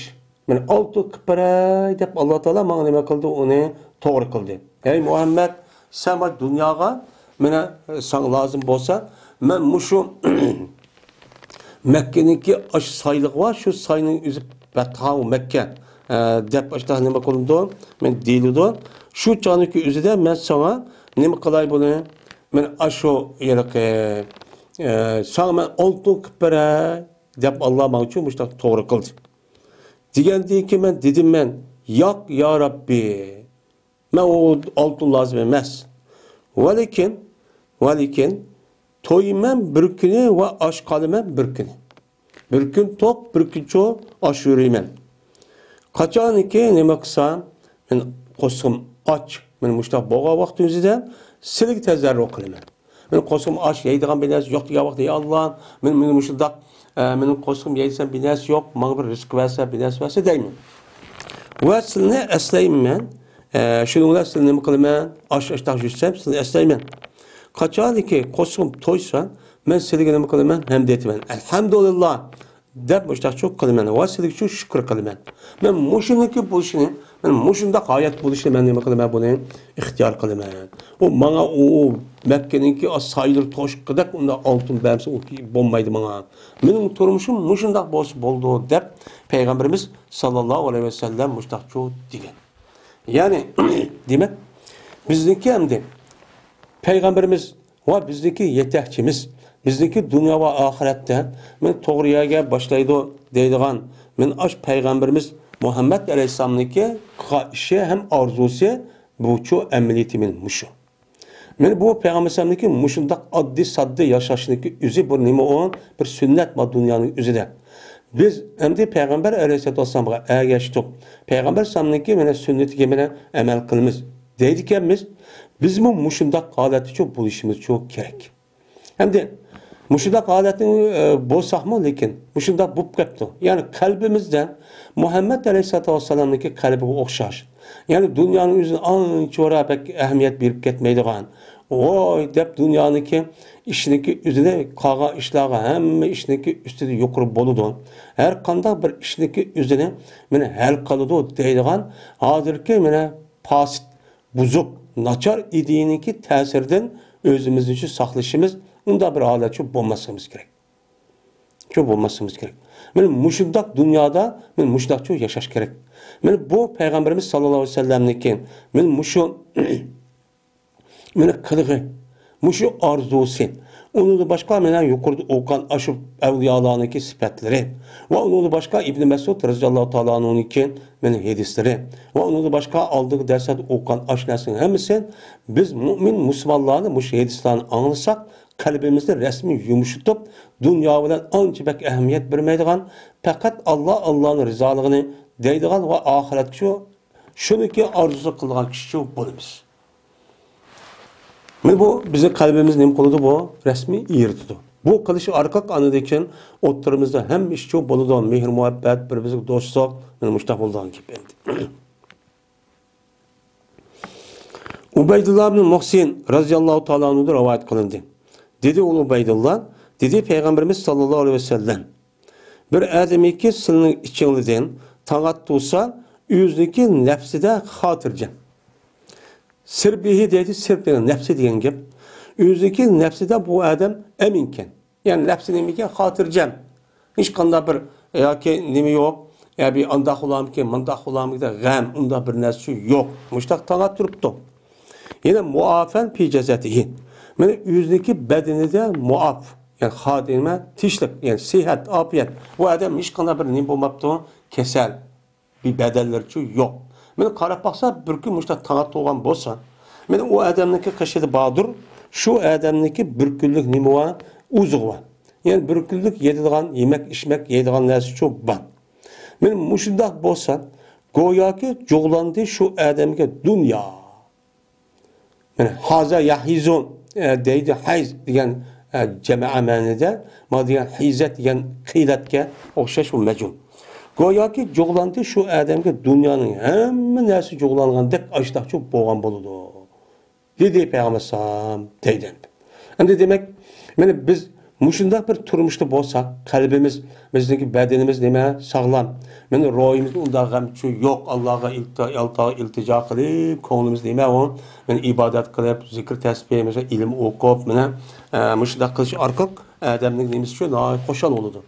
مانا ئالتۇن قىلىپ بېرەي دەپ، ئاللا تائالا ماڭا نېمە قىلدى؟ ئۇنى توغرا قىلدى. ھەي مۇھەممەد، سەن بار دۇنياغا، مانا ساڭا لازىم بولسا، مەن مۇشۇ مەككىنىڭكى ئاشۇ سايلىقى بار، شۇ ساينىڭ ئۆزى بەتھا ۋە مەككە، ئە، دەپ ئاشۇنداق نېمە قىلىنىدۇ؟ مەن دېيىلىدۇ. شۇ چاغنىڭكى ئۆزىدە مەن ساڭا نېمە قىلاي بۇنى؟ مەن ئاشۇ ھېلىقى، ئە، ساڭا مەن ئالتۇن قىلىپ بېرەي دەپ، ئاللا ماڭىچۇ مۇشۇنداق توغرا قىلدى. دېگەندىن كېيىن مەن دېدىم مەن، ياق، يا رەببى، مەن ئۇ ئالتۇن لازىم ئەمەس. ۋەلىكىن، ۋەلىكىن، تويىمەن بىر كۈنى ۋە ئاچ قالىمەن بىر كۈنى. بىر كۈن توق، بىر كۈن چو ئاچ يۈرىمەن. قاچانكى نېمە قىلسام، مەن قورسىقىم ئاچ، مەن مۇشۇنداق بولغان ۋاقتىڭىزدا سىلىگە تەزەررۇ قىلىمەن. مېنىڭ قورسىقىم ئاچ، يەيدىغان بىر نەرسە يوق دېگەن ۋاقىتتا، يا ئاللا، مېنىڭ، مېنىڭ مۇشۇنداق، ئە، مېنىڭ قورسىقىم يەيسەن بىر نەرسە يوق، ماڭا بىر رىزىق بەرسە بىر نەرسە بەرسە دەيمەن. ۋە سىلىنى ئەسلەيمەن، ئە، شۇنىڭ بىلەن سىلىنى نېمە قىلىمەن؟ ئاش ئاشتاق يۈرسەم سىلىنى ئەسلەيمەن. قاچانكى قورسىقىم تويسا، مەن سىلىگە نېمە قىلىمەن؟ ھەمدە ئېيتىمەن. ئەلھەمدۇلىللا! دەپ مۇشۇنداقچۇ قىلىمەن ۋە سىلىگىچۇ شۈكۈر قىلىمەن. مەن مۇشۇنىڭكى بولۇشىنى، مەن مۇشۇنداق ھايات بولۇشىنى مەن نېمە قىلىمەن؟ بۇنى ئىختىيار قىلىمەن. ئۇ ماڭا ئۇ مەككىنىڭكى سايلىرى توشقۇدەك ئۇنداق ئالتۇن بەرمىسە ئۇ بولمايدۇ ماڭا. مېنىڭ تۇرمۇشۇم مۇشۇنداق بولسا بولىدۇ دەپ پەيغەمبىرىمىز ساللاللاھۇ ئەلەيھى ۋەسەللەم مۇشۇنداقچۇ دېگەن. يەنى، دېمەك، بىزنىڭكى ئەمدى پەيغەمبىرىمىز ۋە بىزنىڭكى يېتەكچىمىز، بىزنىڭكى دۇنيا ۋە ئاخىرەتتە مېنى توغرا يەرگە باشلايدۇ دەيدىغان، مېنى ئاش پەيغەمبىرىمىز مۇھەممەد ئەلەيھىسسالامنىڭكى قىلغان ئىشى ھەم ئارزۇسى بۇچۇ ئەمەلىيىتى مېنى مۇشۇ. مېنى بۇ پەيغەمبىرىمىزنىڭكى مۇشۇنداق ئاددىي ساددا ياشاشنىڭكى ئۆزى بىر نېمە ئۇ؟ بىر سۈننەت بار دۇنيانىڭ ئۆزىدە. بىز ئەمدى پەيغەمبەر ئەلەيھىسسالاتۇ ۋەسسالامغا ئەگەشتۇق. پەيغەمبەر ئەلەيھىسسالامنىڭكى مانا سۈننىتىگە مانا ئەمەل قىلىمىز دەيدىكەنمىز. بىزمۇ مۇشۇنداق ھالەتتىچۇ بولۇشىمىزچۇ كېرەك. ئەمدى مۇشۇنداق ھالەتنى، ئە، بولساقمۇ، لېكىن مۇشۇنداق بولۇپ قاپتۇ. يەنى قەلبىمىزدە مۇھەممەد ئەلەيھىسسالاتۇ ۋەسسالامنىڭكى قەلبىگە ئوخشاش. يەنى دۇنيانىڭ ئۆزىنى ئانچە بەك ئەھمىيەت بېرىپ كەتمەيدىغان. ۋاي دەپ دۇنيانىڭكى ئىشىنىڭكى ئۆزىنى قالغان ئىشلارغا ھەممە ئىشنىڭكى ئۈستىدە يۇقىرى بولىدۇ. ھەر قانداق بىر ئىشنىڭكى ئۆزىنى مانا ھەل قىلىدۇ دەيدىغان ھازىرقى مانا پاسىت، بۇزۇق، ناچار ئىدىيىنىڭكى تەسىرىدىن ئۆزىمىزنى شۇ ساقلىشىمىز، ئۇنداق بىر ھالەت شۇ بولماسلىقىمىز كېرەك. شۇ بولماسلىقىمىز كېرەك. مانا مۇشۇنداق دۇنيادا مانا مۇشۇنداقچۇ ياشاش كېرەك. مانا بۇ پەيغەمبىرىمىز ساللاللاھۇ ئەلەيھى ۋەسەللەمنىڭكى مانا مۇشۇ مانا قىلىقى، مۇشۇ ئارزۇسى، ئۇنىڭدىن باشقا مانا يۇقىرىدا ئوقۇغان ئاشۇ ئەۋلىيالارنىڭكى سۈپەتلىرى ۋە ئۇنىڭدىن باشقا ئىبنى مەسئۇد رەزىياللاھۇ تائالا ئەنھۇنىڭكى مانا ھەدىسلىرى ۋە ئۇنىڭدىن باشقا ئالدىنقى دەرسلەردە ئوقۇغان ئاشۇ نەرسىنىڭ ھەممىسى بىز مۇئمىن مۇسۇلمانلارنى مۇشۇ ھەدىسلەرنى ئاڭلىساق، قەلبىمىزنى رەسمىي يۇمشىتىپ، دۇنيا بىلەن ئانچە بەك ئەھمىيەت بەرمەيدىغان، پەقەت ئاللا، ئاللانىڭ رىزالىقىنى دەيدىغان ۋە ئاخىرەتكە شۇ، شۇنىڭكى ئارزۇسى قىلىدىغان كىشى بولىمىز. مانا بۇ بىزنىڭ قەلبىمىزنى نېمە قىلىدۇ؟ بۇ رەسمىي ئېرىتىدۇ. بۇ قىلىش ئارقىلىق ئاندىن كېيىن ئوتتۇرىمىزدا ھەممە ئىشچۇ بولىدۇ. مېھىر-مۇھەببەت، بىر-بىرىمىزگە دوستلۇق، مانا مۇشۇنداق بولىدىغان گەپ ئەمدى. ئۇبەيدۇللا ئىبنى مۇھسىن رەزىياللاھۇ تائالا ئەنھۇدىن رىۋايەت قىلىندى. دېدى ئۇ ئۇبەيدۇللا، دېدى پەيغەمبىرىمىز ساللاللاھۇ ئەلەيھى ۋەسەللەم، بىر ئادەمكى سىلىنىڭ ئىچىڭلىدىن تاڭ ئاتتۇرسا، ئۆزىنىڭكى نەپسىدە خاتىرجەم. سىر بىھى دەيدۇ، سىر دېگەن نەپسى دېگەن گەپ. ئۆزىنىڭكى نەپسىدە بۇ ئادەم ئەمىنكەن. يەنى نەپسى نېمىكەن؟ خاتىرجەم. ھېچقانداق بىر ياكى نېمە يوق، يا بىر ئانداق بولامىكىن، مۇنداق بولامىكىن دەپ غەم، ئۇنداق بىر نەرسە يوق. مۇشۇنداق تاڭ ئاتتۇرۇپتۇ. يەنە مۇئافەن پى جەسەدىھى. مانا ئۆزىنىڭكى بەدىنىدە مۇئاپ، يەنى خاتىمە، تىنچلىق، يەنى سىھەت، ئاپىيەت. بۇ ئادەم ھېچقانداق بىر نېمە بولماپتۇ، كېسەل. بىر بەدەللىرىچۇ يوق. مانا قاراپ باقسا، بىر كۈن مۇشۇنداق تاڭ ئاتتۇرغان بولسا، مانا ئۇ ئادەمنىڭكى قېشىدا باردۇر، شۇ ئادەمنىڭكى بىر كۈنلۈك نېمە بار؟ ئوزۇقى بار. يەنى بىر كۈنلۈك يەيدىغان يېمەك، ئىچمەك، يەيدىغان نەرسىچۇ بار. مانا مۇشۇنداق بولسا، گوياكى جۇغلاندى شۇ ئادەمگە دۇنيا. مانا ھازا ياھىزۇ، ئە، دەيدۇ، ھەيز دېگەن، ئە، جەمەئە مەنىدە، ما دېگەن ھىزەت دېگەن قىلەتكە ئوخشاش بۇ مەجھۇل. گوياكى جۇغلاندى شۇ ئادەمگە دۇنيانىڭ ھەممە نەرسە جۇغلانغاندەك ئاشتاقچۇ بولغان بولىدۇ. دېدى پەيغەمبەر ئەلەيھىسسالام دەيدۇ ئەمدى. ئەمدى دېمەك، مانا بىز مۇشۇنداق بىر تۇرمۇشتا بولساق، قەلبىمىز، بىزنىڭكى بەدىنىمىز نېمە؟ ساغلام. مانا روھىمىزدا ئۇنداق غەم چۇ يوق. ئاللاغا ئىلتا-، ئاللاغا ئىلتىجا قىلىپ، كۆڭلىمىز نېمە ئۇ؟ مانا ئىبادەت قىلىپ، زىكىر تەسبىھ، مەسىلەن، ئىلىم ئوقۇپ، مانا، ئە، مۇشۇنداق قىلىش ئارقىلىق ئادەمنىڭ نېمىسى شۇ، ناھايىتى خۇشال بولىدۇ.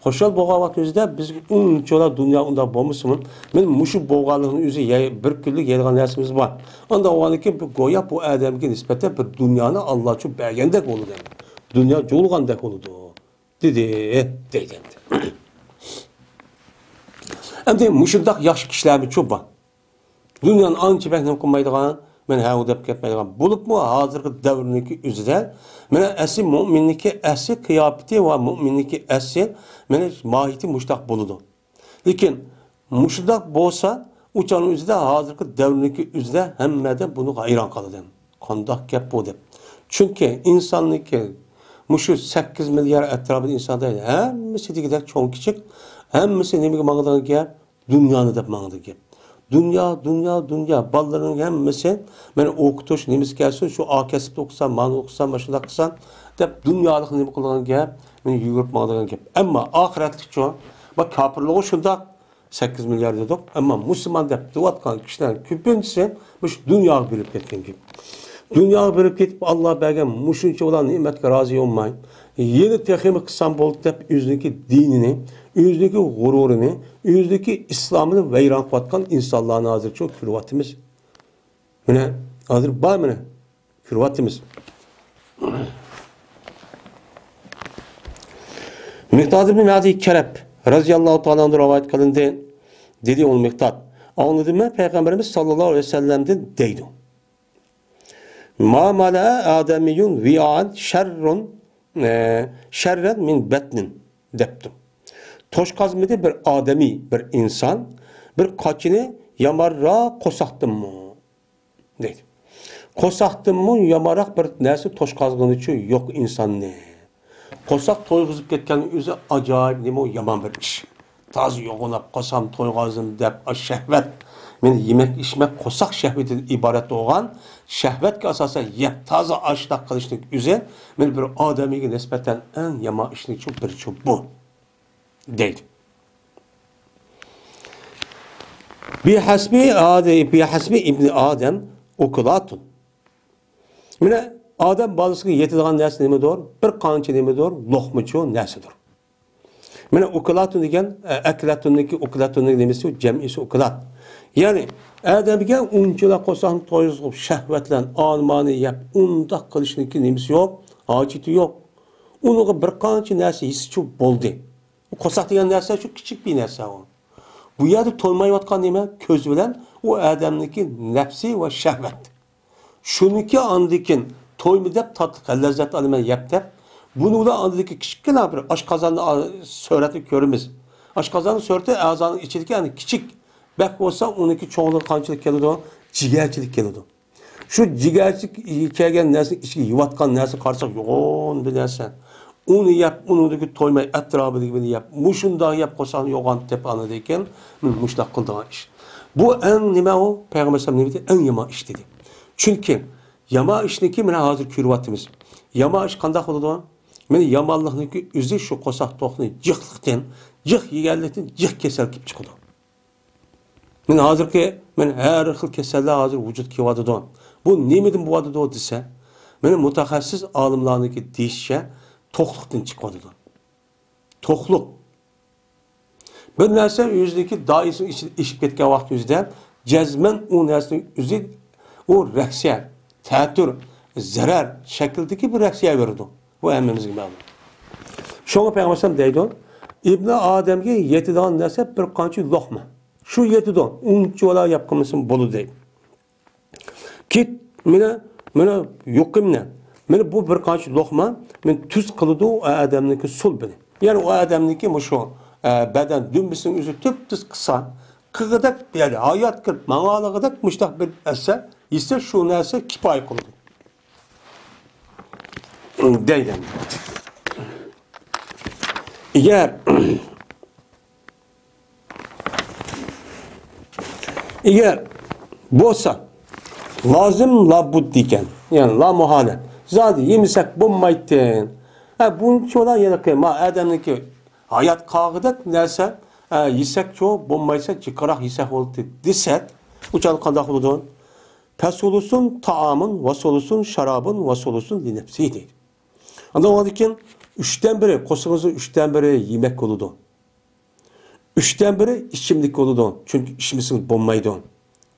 خۇشال بولغان ۋاقتىمىزدا بىز ئۇنچىۋالا دۇنيا ئۇنداق بولمىسىمۇ، مانا مۇشۇ بولغانلىقنىڭ ئۆزى يەي-، بىر كۈنلۈك يەيدىغان نەرسىمىز بار. ئانداق بولغاندىن كېيىن بۇ گويا بۇ ئادەمگە نىسبەتەن بىر دۇنيانى ئاللاچۇ بەرگەندەك بولىدۇ. دۇنيا جۇغلىغاندەك بولىدۇ. دېدى، دەيدۇ ئەمدى. ئەمدى مۇشۇنداق ياخشى كىشىلەرمۇچۇ بار. دۇنيانى ئانچە بەك نېمە قىلمايدىغان، مەن ھەۋۇ دەپ كەتمەيدىغان. بولۇپمۇ ھازىرقى دەۋرنىڭكى ئۆزىدە، مانا ئەسلى مۆمىننىڭكى ئەسلى قىياپىتى ۋە مۆمىننىڭكى ئەسلى، مانا ماھىيىتى مۇشۇنداق بولىدۇ. لېكىن مۇشۇنداق بولسا، ئۇ چاغنىڭ ئۆزىدە، ھازىرقى دەۋرنىڭكى ئۆزىدە ھەممە ئادەم بۇنىڭغا ھەيران قالىدۇ. قانداق گەپ بۇ دەپ. چۈنكى ئىنساننىڭكى مۇشۇ سەككىز مىليار ئەتراپىدا ئىنساندا ھەممىسى دېگۈدەك چوڭ كىچىك، ھەممىسى نېمىگە ماڭىدىغان گەپ؟ دۇنيانى دەپ ماڭىدىغان گەپ. دۇنيا، دۇنيا، دۇنيا. بالىلىرىنىڭ ھەممىسى، مانا ئوقۇتۇش نېمىسى كەلسۇن، شۇ ئا كەسىپتە ئوقۇسام، مانا ئوقۇسام، مانا شۇنداق قىلسام دەپ دۇنيالىق نېمە قىلىدىغان گەپ؟ مانا يۈگۈرۈپ ماڭىدىغان گەپ. ئەمما ئاخىرەتلىكچۇ؟ بۇ كاپىرلارغۇ شۇنداق. سەككىز مىليار دېدۇق، ئەمما مۇسۇلمان دەپ دەۋاتقان كىشىلەرنىڭ كۆپىنچىسى مۇشۇ دۇنياغا بېرىپ كەتكەن گەپ. دۇنياغا بېرىپ كېتىپ، ئاللا بەرگەن مۇشۇنچە بۇلار نېمەتكە رازى بولماي، يەنە تېخىمۇ قىلسام بولدى دەپ ئۆزىنىڭكى دىنىنى، ئۆزىنىڭكى غۇرۇرىنى، ئۆزىنىڭكى ئىسلامىنى ۋەيران قىلىۋاتقان ئىنسانلارنى ھازىرچۇ كۆرۈۋاتىمىز. مانا، ھازىر بار مانا. كۆرۈۋاتىمىز. مىقداد ئىبن مەدى كەرەب رەزىياللاھۇ تائالا ئەنھۇ رىۋايەت قىلىندى. دېدى ئۇ مىقداد، ئاڭلىدىممەن پەيغەمبىرىمىز ساللاللاھۇ ئەلەيھى ۋەسەللەمدىن دەيدۇ. ما مەلەئە ئادەمىييۇن ۋىئان شەررۇن، ئە، شەررەن مىن بەتنىن دەپتۇ. توشقازمىدى بىر ئادەمىي، بىر ئىنسان، بىر قاچىنى يامانراق قورساقتىنمۇ. دەيدۇ. قورساقتىنمۇ يامانراق بىر نەرسە توشقازغىنىچۇ يوق ئىنساننى. قورساق تويغۇزۇپ كەتكەننىڭ ئۆزى ئاجايىپ نېمە ئۇ يامان بىر ئىش. تازا يوغىناپ قورساقنى تويغۇزدۇم دەپ، ئاش شەھۋەت. مېنى يېمەك ئىچمەك قورساق شەھۋىتىدىن ئىبارەت بولغان شەھۋەتكە ئاساسەن يەپ تازا ئاشتاق قىلىشنىڭ ئۆزى مېنى بىر ئادەمگە نىسبەتەن ئەڭ يامان ئىشنىڭچۇ بىرىچۇ بۇ. دەيدۇ. بىھەسبى ئادە-، بىھەسبى ئىبنى ئادەم ئۇكلاتۇن. مانا ئادەم بالىسىغا يېتىدىغان نەرسە نېمىدۇر؟ بىر قانچە نېمىدۇر؟ لوقمىچۇ نەرسىدۇر. مانا ئۇكلاتۇن دېگەن، ئە، ئەكلاتۇننىڭكى، ئۇكلاتۇننىڭ نېمىسى؟ جەمئىسى ئۇكلات. يەنى ئادەمگە ئۇنچىلا قورساقنى تويغۇزۇپ، شەھۋەت بىلەن ئانىمانى يەپ، ئۇنداق قىلىشنىڭكى نېمىسى يوق؟ ھاجىتى يوق. ئۇنىڭغا بىر قانچە نەرسە يېسىچۇ بولدى. قورساق دېگەن نەرسە شۇ كىچىك بىر نەرسە ئۇ. بۇ يەردە تويمايۋاتقان نېمە؟ كۆز بىلەن ئۇ ئادەمنىڭكى نەپسى ۋە شەھۋەت. شۇنىڭكى ئاندىن كېيىن تويما دەپ تاتلىق لەززەت ئالىمەن يەپ دەپ، بۇنى بىلەن ئاندىن كېيىن كىچىككىنە بىر ئاشقازاننى ئا-، سۈرەتنى كۆرىمىز. ئاشقازاننىڭ سۈرىتى ئەزانىڭ ئىچىدىكى ئەنە كىچىك. بەك بولسا ئۇنىڭكى چوڭلۇقى قانچىلىك كېلىدۇ؟ جىگەرچىلىك كېلىدۇ. شۇ جىگەرچىلىك كەلگەن نەرسىنىڭ ئىچىگە يەۋاتقان نەرسە قارىساق يوغان بىر نەرسە. ئۇنى يەپ، ئۇنىڭدىكى تويماي ئەتراپىدىكى بىرنى يەپ، مۇشۇنداق يەپ قورساقنى يوغان دەپ ئاندىن كېيىن مۇشۇنداق قىلىدىغان ئىش. بۇ ئەڭ نېمە ئۇ؟ پەيغەمبەر ئەلەيھىسسالام نېمە دېدى؟ ئەڭ يامان ئىش دېدى. چۈنكى يامان ئىشنىكى مانا ھازىر كۆرۈۋاتىمىز. يامان ئىش قانداق بولىدۇ؟ مانا يامانلىقنىڭكى ئۆزى شۇ قورساق توقنى جىقلىقتىن، جىق يېگەنلىكتىن جىق كېسەل كېلىپ چىقىدۇ. مانا ھازىرقى، مانا ھەر خىل كېسەللەر ھازىر ۋۇجۇدقا كېلىۋاتىدۇ. بۇ نېمىدىن بولۇۋاتىدۇ دېسە، مانا مۇتەخەسسىس ئالىملارنىڭكى دېيىشىچە توقلۇقتىن چىقىۋاتىدۇ. توقلۇق. بىر نەرسە ئۆزىنىڭكى دائىرىسىنىڭ ئىچىدە ئېشىپ كەتكەن ۋاقىت ئۆزىدە جەزمەن ئۇ نەرسىنىڭ ئۆزى ئۇ رېئاكسىيە، تەتۈر، زەرەر شەكلىدىكى بىر رېئاكسىيە بېرىدۇ. بۇ ھەممىمىزگە مەلۇم. شۇڭا پەيغەمبەر ئەلەيھىسسالام دەيدۇ، ئىبنى ئادەمگە يېتىدىغان نەرسە بىر قانچە لوقما. شۇ يېتىدۇ، ئۇنچىۋالا يەپ قىلمىسىمۇ بولىدۇ دەيدۇ. كېت، مانا، مانا يۇقۇمنى، مانا بۇ بىر قانچە لوقما، مانا تۈز قىلىدۇ ئۇ ئادەمنىڭكى سۇلبىنى. يەنى ئۇ ئادەمنىڭكى مۇشۇ، ئە، بەدەن دۈمبىسىنىڭ ئۆزى تۈپتۈز قىلسا، قىلغۇدەك، يەنى ھايات كىرىپ ماڭالىغۇدەك مۇشۇنداق بىر ئەسەر يېسە شۇ نەرسە كىپايە قىلىدۇ. دەيدۇ. ئەگەر، ئەگەر بولسا، لازىم لابۇد ئىكەن، يەنى لامۇھالە، زادى يېمىسەك بولمايتتى. ھە، بۇنچىۋالا يەنە ما ئادەمنىڭكى ھايات قاغىدەك نەرسە، ھە، يېسەكچۇ بولمايسا جىقراق يېسەك بولدى دېسەك، ئۇ چاغدا قانداق بولىدۇ؟ فسلس طعام وسلس شراب وسلس لنفسه دەيدۇ. ئاندىن ئۇنىڭدىن كېيىن ئۈچتىن بىرى، قورسىقىڭىزنىڭ ئۈچتىن بىرى يېمەك بولىدۇ. ئۈچتىن بىرى ئىچىملىك بولىدۇ. چۈنكى ئىچمىسىڭىز بولمايدۇ.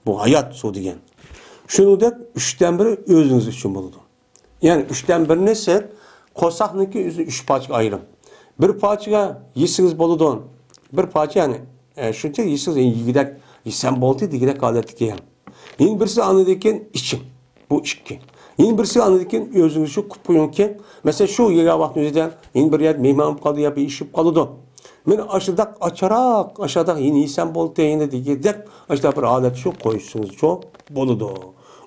بۇ ھايات سۇ دېگەن. شۇنىڭدەك ئۈچتىن بىرى ئۆزىڭىز ئۈچۈن بولىدۇ. يەنى ئۈچتىن بىرىنى سىز قورساقنىڭكى ئۆزىنى ئۈچ پارچىغا ئايرىڭ. بىر پارچىغا يېسىڭىز بولىدۇ. بىر پارچە يەنى، ئە، شۇنچە يېسىڭىز، يەنە يېگۈدەك، يېسەم بولدى دېگۈدەك ھالەتكە كېلىڭ. يەنە بىرسى ئاندىن كېيىن ئىچىڭ. بۇ ئىككى. يەنە بىرسى ئاندىن كېيىن ئۆزىڭىز شۇ قىلىپ قويۇڭكى، مەسىلەن، شۇ يېگەن ۋاقىتنىڭ ئۆزىدە يەنە بىر يەردە مېھمان بولۇپ قالدى يا بىر ئىش بولۇپ قالىدۇ. مانا ئاشۇنداق ئاچراق، ئاشۇنداق يەنە يېسەم بولدى يەنە دېگۈدەك، ئاشۇنداق بىر ھالەت شۇ قويسىڭىزچۇ بولىدۇ.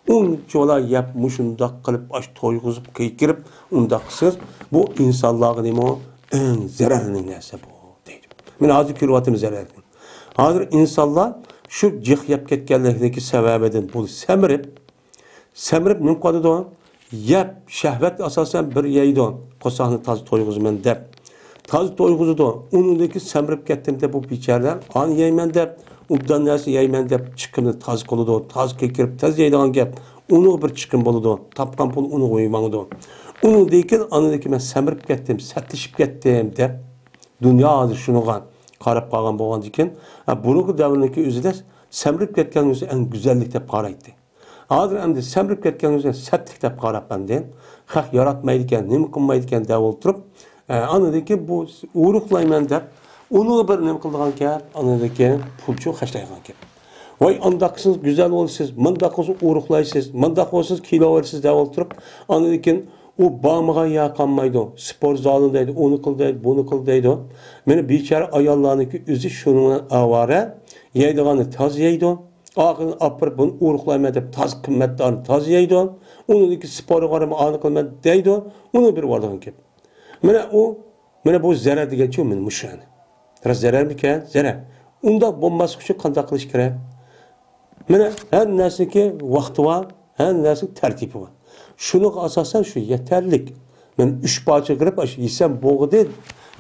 ئۇنچىۋالا يەپ، مۇشۇنداق قىلىپ، ئاش تويغۇزۇپ، كىيكىرىپ، ئۇنداق قىلسىڭىز، بۇ ئىنسانلارغا نېمە ئەڭ زەرەرلىك نەرسە بۇ، دەيدۇ. مانا ھازىر كۆرۈۋاتىمىز زەرەرنى. ھازىر ئىنسانلار شۇ جىق يەپ كەتكەنلىكىنىڭكى سەۋەبىدىن بۇ سەمرىپ، سەمرىپ نېمە قىلىدۇ؟ يەپ، شەھۋەت ئاساسەن بىر يەيدۇ، قورساقنى تازا تويغۇزىمەن دەپ. تازا تويغۇزىدۇ. ئۇنىڭدىن كېيىن سەمرىپ كەتتىم دەپ بۇ بىچارىلەر، ئانى يەيمەن دەپ، ئوبدان نەرسە يەيمەن دەپ چىقىمنى تازا قىلىدۇ، تازا كىرىپ تېز يەيدىغان گەپ. ئۇنىڭغا بىر چىقىم بولىدۇ، تاپقان پۇل ئۇنىڭغا ماڭىدۇ. ئۇنىڭدىن كېيىن ئاندىن كېيىن مەن سەمرىپ كەتتىم، سەتلىشىپ كەتتىم دەپ، دۇنيا ھازىر شۇنىڭغا قاراپ قالغان بولغاندىكىن، ھە، بۇرۇنقى دەۋرنىڭكى ئۆزىدە سەمرىپ كەتكەن ئۆزى ئەڭ گۈزەللىك دەپ قارايتتى. ھازىر ئەمدى سەمرىپ كەتكەن ئۆزى سەتلىك دەپ قاراپ ئەمدى، خەق ياراتمايدىكەن، نېمە قىلمايدىكەن دەپ ئولتۇرۇپ، ئە، ئاندىن كېيىن بۇ ئورۇقلايمەن دەپ، ئۇنىڭغا بىر نېمە قىلىدىغان گەپ، ئاندىن كېيىن پۇلچۇ خەجلەيدىغان گەپ. ۋاي، ئانداق قىلسىڭىز گۈزەل بولىسىز، مۇنداق قىلسىڭىز ئورۇقلايسىز، مۇنداق قىلسىڭىز كىلو ئالىسىز دەپ ئولتۇرۇپ، ئاندىن كېيىن ئۇ بارمىغان يەر قالمايدۇ. سپورت زالى دەيدۇ، ئۇنى قىل دەيدۇ، بۇنى قىل دەيدۇ. مانا بىچارە ئاياللارنىڭكى ئۆزى شۇنىڭ بىلەن ئاۋارە، يەيدىغاننى تاز يەيدۇ. ئاخىرىنى ئاپىرىپ بۇنى ئورۇقلايمەن دەپ تاز قىممەتدارنى تاز يەيدۇ. ئۇنىڭدىن كېيىن سپورتقا بارىمەن، ئانى قىلىمەن دەيدۇ. ئۇنى بىر بارىدىغان گەپ. مانا ئۇ، مانا بۇ زەرەر دېگەنچۇ مانا مۇشۇ يەنى. راست زەرەرمىكەن؟ زەرەر. ئۇنداق بولماسلىق ئۈچۈن قانداق قىلىش كېرەك؟ مانا ھەر نەرسىنىڭكى ۋاقتى بار، ھەر نەرسىنىڭ تەرتىپى بار. شۇنىڭغا ئاساسەن شۇ يېتەرلىك. مانا ئۈچ پارچە قىلىپ، ئاشۇ يېسەم بولدى،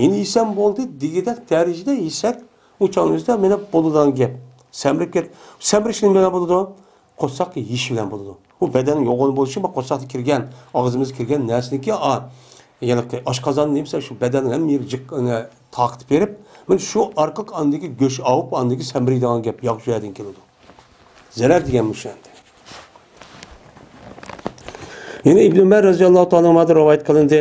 يەنە يېسەم بولدى دېگۈدەك دەرىجىدە يېسەك، ئۇ چاغنىڭ ئۆزىدە مانا بولىدىغان گەپ. سەمرىپ كەت-، سەمرىش نېمە بىلەن بولىدۇ؟ قورساققا يېيىش بىلەن بولىدۇ. بۇ بەدەننىڭ يوغىنى بولۇشى، بۇ قورساقتا كىرگەن، ئاغزىمىزغا كىرگەن نەرسىنىڭكى، ئا، يەنى ئاشقازان نېمىسى شۇ بەدەننىڭ ھەممە يېرى جىق، ئەنە، تارقىتىپ بېرىپ، مانا شۇ ئارقىلىق ئاندىكى گۆش ئاۋۇپ، ئاندىكى سەمرىيدىغان گەپ، ياق شۇ يەردىن كېلىدۇ. زەرەر دېگەن مۇشۇ ئەمدى. يەنە ئىبن ئۆمەر رەزىياللاھۇ تائالا ئەنھۇدىن رىۋايەت قىلىندى.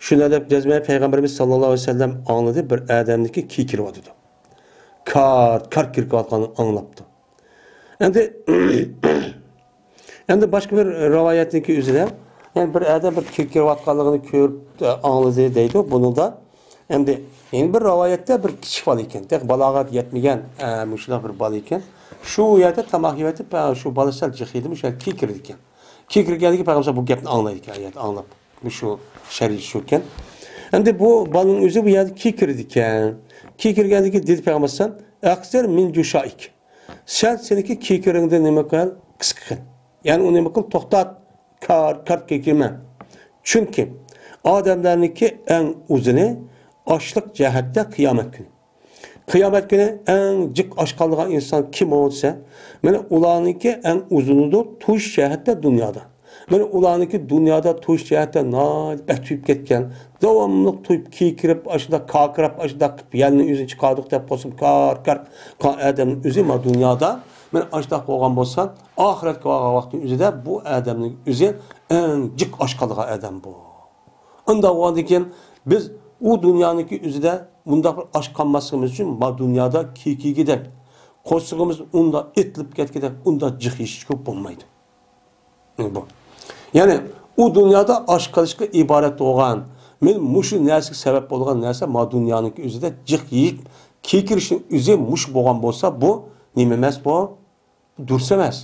شۇنداق دەپ جەزمەن پەيغەمبىرىمىز ساللاللاھۇ ئەلەيھى ۋەسەللەم ئاڭلىدى، بىر ئادەمنىڭكى كىركىرىۋاتىدۇ. كارت، كارت كىركىرىۋاتقانلىقىنى ئاڭلاپتۇ. ئەمدى، ئەمدى باشقا بىر رىۋايەتنىڭكى ئۆزىدە، يەنى بىر ئادەم بىر كىركىرىۋاتقانلىقىنى كۆرۈپ، ئە، ئاڭلىدى دەيدۇ. بۇنىڭدا ئەمدى يەنە بىر رىۋايەتتە بىر كىچىك بالا ئىكەن، تېخى بالاغەت يەتمىگەن، ئە، مۇشۇنداق بىر بالا ئىكەن. شۇ يەردە تاماق يەۋېتىپ، ئە، شۇ بالا سەل جىق يېدىمۇ، شۇ يەردە كىركىرىدىكەن. كىركىرىگەندىكىن پەيغەمبەر بۇ گەپنى ئاڭلايدىكەن، ئايەت ئاڭلاپ. مۇشۇ شەرت شۇكەن. ئەمدى بۇ بالىنىڭ ئۆزى بۇ يەردە كىركىرىدىكەن. كىركىرىگەندىكىن دېدى پەيغەمبەر ئەلەيھىسسالام، «ئەقسىر مىن جۇشائىك.» سەن سېنىڭكى كىركىرىڭدىن نېمە قىل؟ قىسقا قىل. يەنى ئۇنى نېمە قىل؟ توختات. كار-، كارت كىركىرىمە. چۈنكى ئادەملەرنىڭكى ئەڭ ئۇزۇنى ئاچلىق جەھەتتە قىيامەت كۈنى. قىيامەت كۈنى ئەڭ جىق ئاچ قالىدىغان ئىنسان كىم بولسا، مانا ئۇلارنىڭكى ئەڭ ئۇزۇنىدۇر تۇيۇش جەھەتتە دۇنيادا. مانا ئۇلارنىڭكى دۇنيادا تۇيۇش جەھەتتە ناھايىتى بەك تويۇپ كەتكەن، داۋاملىق تويۇپ، كىركىرەپ، ئاشۇنداق كاكىراپ، ئاشۇنداق قىلىپ يەلنى ئۆزىنى چىقاردۇق دەپ قوسۇم كار-كار قىلغان ئادەمنىڭ ئۆزى مانا دۇنيادا مانا ئاشۇنداق بولغان بولسا، ئاخىرەتكە بارغان ۋاقىتنىڭ ئۆزىدە بۇ ئادەمنىڭ ئۆزى ئەڭ جىق ئاچ قالىدىغان ئادەم بۇ. ئۇنداق بولغاندىن كېيىن بىز ئۇ دۇنيانىڭكى ئۆزىدە مۇنداق بىر ئاچ قالماسلىقىمىز ئۈچۈن ما دۇنيادا كېكىگىدەك، قورسىقىمىز ئۇنداق ئېتىلىپ كەتكۈدەك، ئۇنداق جىق يېيىشكە بولمايدۇ. بۇ. يەنى ئۇ دۇنيادا ئاچ قېلىشقا ئىبارەت بولغان، مەن مۇشۇ نەرسىگە سەۋەب بولغان نەرسە ما دۇنيانىڭكى ئۆزىدە جىق يېيىپ كېكىرىشنىڭ ئۆزى مۇشۇ بولغان بولسا، بۇ نېمە ئەمەس بۇ؟ دۇرۇس ئەمەس.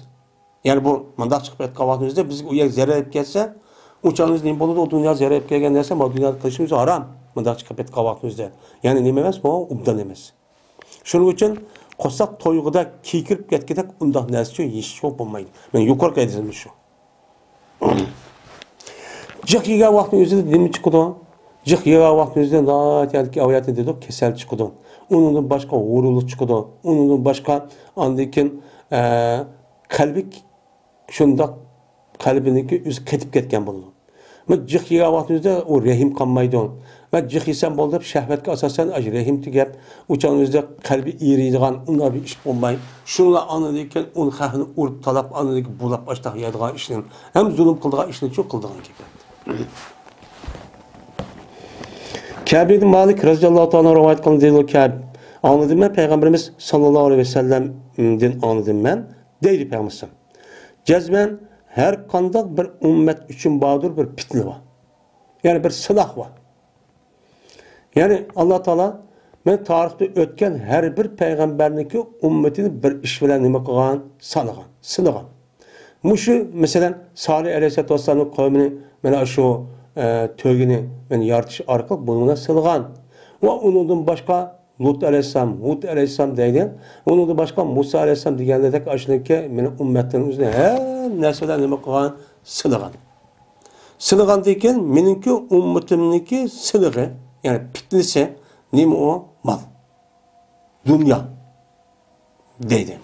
يەنى بۇ مۇنداق چىقىپ كەتكەن ۋاقتىمىزدا بىزگە ئۇ يەرگە زەرەر ئېلىپ كەتسە، ئۇ ئۇ چاغدا نېمە بولىدۇ؟ ئۇ دۇنيا زەرەپ كەلگەن نەرسە، ما دۇنيادا قىلىشىمىز ھارام. مۇنداق چىقىپ كەتكەن ۋاقتىمىزدا. يەنى نېمە ئەمەس، بۇ ئوبدان ئەمەس. شۇنىڭ ئۈچۈن قورساق تويغۇدەك كېكىرىپ كەتكۈدەك ئۇنداق نەرسە ئۈچۈن يېيىشقا بولمايدۇ. مەن يۇقىرىقى ئېيتقىنىم شۇ. جىق يېگەن ۋاقتىنىڭ ئۆزىدە نېمە چىقىدۇ؟ جىق يېگەن ۋاقتىنىڭ ئۆزىدە ناھايىتى ھېلىقى ئاۋاياتىنى دېدۇق، كېسەل چىقىدۇ. ئۇنىڭدىن باشقا ھۇرۇنلۇق چىقىدۇ. ئۇنىڭدىن باشقا ئاندىن كېيىن، ئە، قەلبى شۇنداق قەلبىنىڭكى ئۆزى قېتىپ كەتكەن بولىدۇ. مەن جىق يېگەن ۋاقتىمىزدا ئۇ رەھىم قالمايدۇ. مەن جىق يېسەم بولدى دەپ شەھۋەتكە ئاساسەن ئاشۇ رەھىم تۈگەپ، ئۇ چاغنىڭ ئۆزىدە قەلبى ئېرىيدىغان ئۇنداق بىر ئىش بولماي. شۇنىلا ئاندىن كېيىن ئۇنى خەقنى ئۇرۇپ تالاپ، ئاندىن كېيىن بۇلاپ ئاشتاق يەيدىغان ئىشنى، ھەم زۇلۇم قىلىدىغان ئىشنى شۇ قىلىدىغان گېپى. كەبىدىن مالىك رەزىياللاھۇ تائالا رىۋايەت قىلىندى، دەيدۇ كەب. ئاڭلىدىم مەن پەيغەمبىرىمىز ساللاللاھۇ ئەلەيھى ۋەسەللەمدىن ئاڭلىدىم مەن، دەيدۇ پەيغەمبىرىمىز. جەزمەن ھەر قانداق بىر ئۈممەت ئۈچۈن باردۇر بىر پىتنە بار. يەنى بىر سىناق بار. يەنى ئاللا تائالا مەن تارىختا ئۆتكەن ھەر بىر پەيغەمبەرنىڭكى ئۈممىتىنى بىر ئىش بىلەن نېمە قىلغان؟ سانىغان، سىنىغان. مۇشۇ، مەسىلەن، سالىھ ئەلەيھىسسالاتۇ ۋەسسالامنىڭ قەۋمىنى مانا شۇ، ئە، تۆگىنى مانا يارىتىش ئارقىلىق بۇنى مانا سىنىغان. ۋە ئۇنىڭدىن باشقا لۇت ئەلەيھىسسالام، ھۇد ئەلەيھىسسالام دەيدۇ. ئۇنىڭدىن باشقا مۇسا ئەلەيھىسسالام دېگەندەك ئاشۇنىڭكى مېنىڭ ئۈممەتلىرىم ئۆزىنى ھەر نەرسە بىلەن نېمە قىلغان؟ سىنىغان. سىنىغاندىن كېيىن مېنىڭكى ئۈممىتىمنىڭكى سىنىغى، يەنى پىتنىسى نېمە ئۇ؟ مال. دۇنيا. دەيدۇ.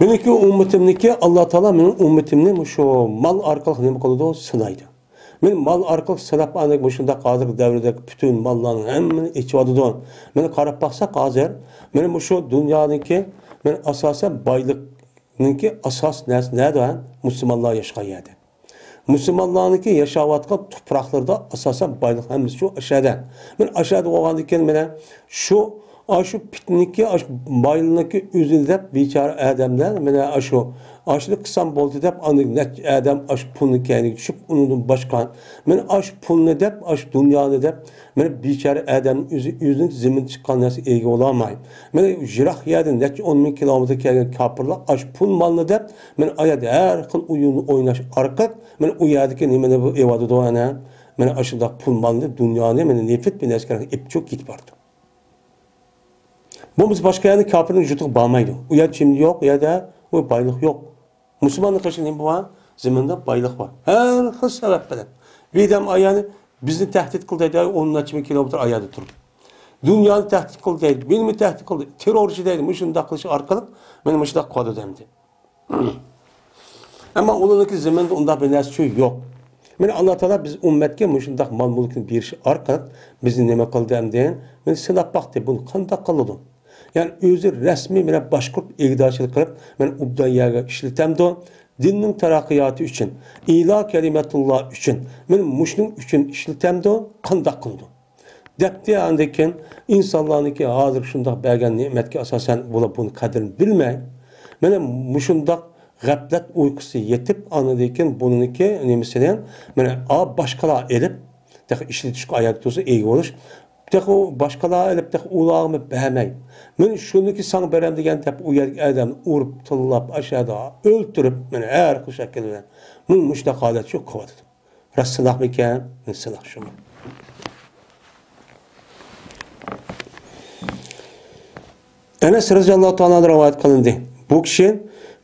مېنىڭكى ئۈممىتىمنىڭكى، ئاللا تائالا مېنىڭ ئۈممىتىمنى مۇشۇ مال ئارقىلىق نېمە قىلىدۇ؟ سىنايدۇ. مېنى مال ئارقىلىق سىناپ، ئاندىن مۇشۇنداق ھازىرقى دەۋردە پۈتۈن ماللارنىڭ ھەممىنى ئېچىۋاتىدۇ. مېنى قاراپ باقساق ھازىر، مېنى مۇشۇ دۇنيانىڭكى، مېنى ئاساسەن بايلىقنىڭكى ئاساس نەرسە نەدە؟ مۇسۇلمانلار ياشىغان يەردە. مۇسۇلمانلارنىڭكى ياشاۋاتقان تۇپراقلىرىدا ئاساسەن بايلىق ھەممىسى شۇ ئاشۇ يەردە. مېنى ئاشۇ يەردە بولغاندىن كېيىن مېنى شۇ ئاشۇ پىتنىكى، ئاشۇ بايلىقنىڭكى ئۆزىنى دەپ بىچارە ئادەملەر، مانا ئاشۇ، ئاشۇنى قىلسام بولدى دەپ، ئاندىن نەچچە ئادەم ئاشۇ پۇلنىڭ كەينىگە چۈشۈپ، ئۇنىڭدىن باشقا، مانا ئاشۇ پۇلنى دەپ، ئاشۇ دۇنيانى دەپ، مانا بىچارە ئادەم ئۆزى، ئۆزىنىڭ زېمىنى چىققان نەرسىگە ئىگە بولالماي. مانا يىراق يەردىن نەچچە ئون مىڭ كىلومېتىر كەلگەن كاپىرلار ئاشۇ پۇل مالنى دەپ، مانا ئايەردە ھەر خىل ئويۇننى ئويناش ئارقىلىق، مانا ئۇ يەردىكى نېمىنى ئېلىۋاتىدۇ، ئەنە، مانا ئاشۇنداق پۇل مالنى، دۇنيانى، مانا نېفىت بىلەن ئەسكەرگە ئېلىپ چىقىپ كېتىپ بارىدۇ. بولمىسا باشقا يەرنى كاپىرنىڭ يۇرتىغا بارمايدۇ. ئۇ يەر چىمدى يوق، ئۇ يەردە ئۇ بايلىق يوق. مۇسۇلماننىڭ قىلىشى نېمە بار؟ زېمىندا بايلىق بار. ھەر خىل سەۋەب بىلەن. بىردەم ئايالى بىزنى تەھدىت قىل دەيدۇ، ئون نەچچە مىڭ كىلومېتىر ئايالى تۇرۇپ. دۇنيانى تەھدىت قىل دەيدۇ، مېنىمۇ تەھدىت قىلدى، تېررورچى دەيدۇ، مۇشۇنداق قىلىش ئارقىلىق مانا مۇشۇنداق قىلىۋاتىدۇ ئەمدى. ئەمما ئۇلارنىڭكى زېمىنىدا ئۇنداق بىر نەرسە يوق. مانا ئاللا تائالا بىز ئۈممەتكە مۇشۇنداق مال-مۈلۈكنى بېرىش ئارقىلىق بىزنى نېمە قىلدى ئەمدى؟ مانا سىناپ باقتى، بۇنى قانداق قىلىدۇ؟ يەنى ئۆزى رەسمىي بىلەن باشقۇرۇپ، ئىگىدارچىلىق قىلىپ، مانا ئوبدان يەرگە ئىشلىتەمدۇ؟ دىننىڭ تەرەققىياتى ئۈچۈن، ئىلا كەلىمەتۇللا ئۈچۈن، مانا مۇشۇنىڭ ئۈچۈن ئىشلىتەمدۇ؟ قانداق قىلىدۇ؟ دەپتى. ئاندىن كېيىن ئىنسانلارنىڭكى ھازىر شۇنداق بەرگەن نېمەتكە ئاساسەن بۇلار بۇنى قەدرىنى بىلمەي، مانا مۇشۇنداق غەپلەت ئۇيقۇسى يېتىپ، ئاندىن كېيىن بۇنىڭكى نېمىسىنى، مانا، ئا، باشقىلار ئېلىپ، تېخى ئىشلىتىشكە ئايان تۇرسا ئىگە بولۇش، تېخى ئۇ باشقىلار ئېلىپ، تېخى ئۇلارغىمۇ بەرمەي، مانا شۇنىڭكى ساڭا بېرەم دېگەن دەپ، ئۇ يەردىكى ئادەمنى ئۇرۇپ، تىللاپ، ئاشۇ يەردە ئۆلتۈرۈپ، مانا ھەر خىل شەكىل بىلەن مانا مۇشۇنداق ھالەت شۇ قىلىۋاتىدۇ. راست سىناقمىكەن؟ سىناق شۇمۇ. ئەنەس رەزىياللاھۇ تائالا ئەنھۇ رىۋايەت قىلىندى. بۇ كىشى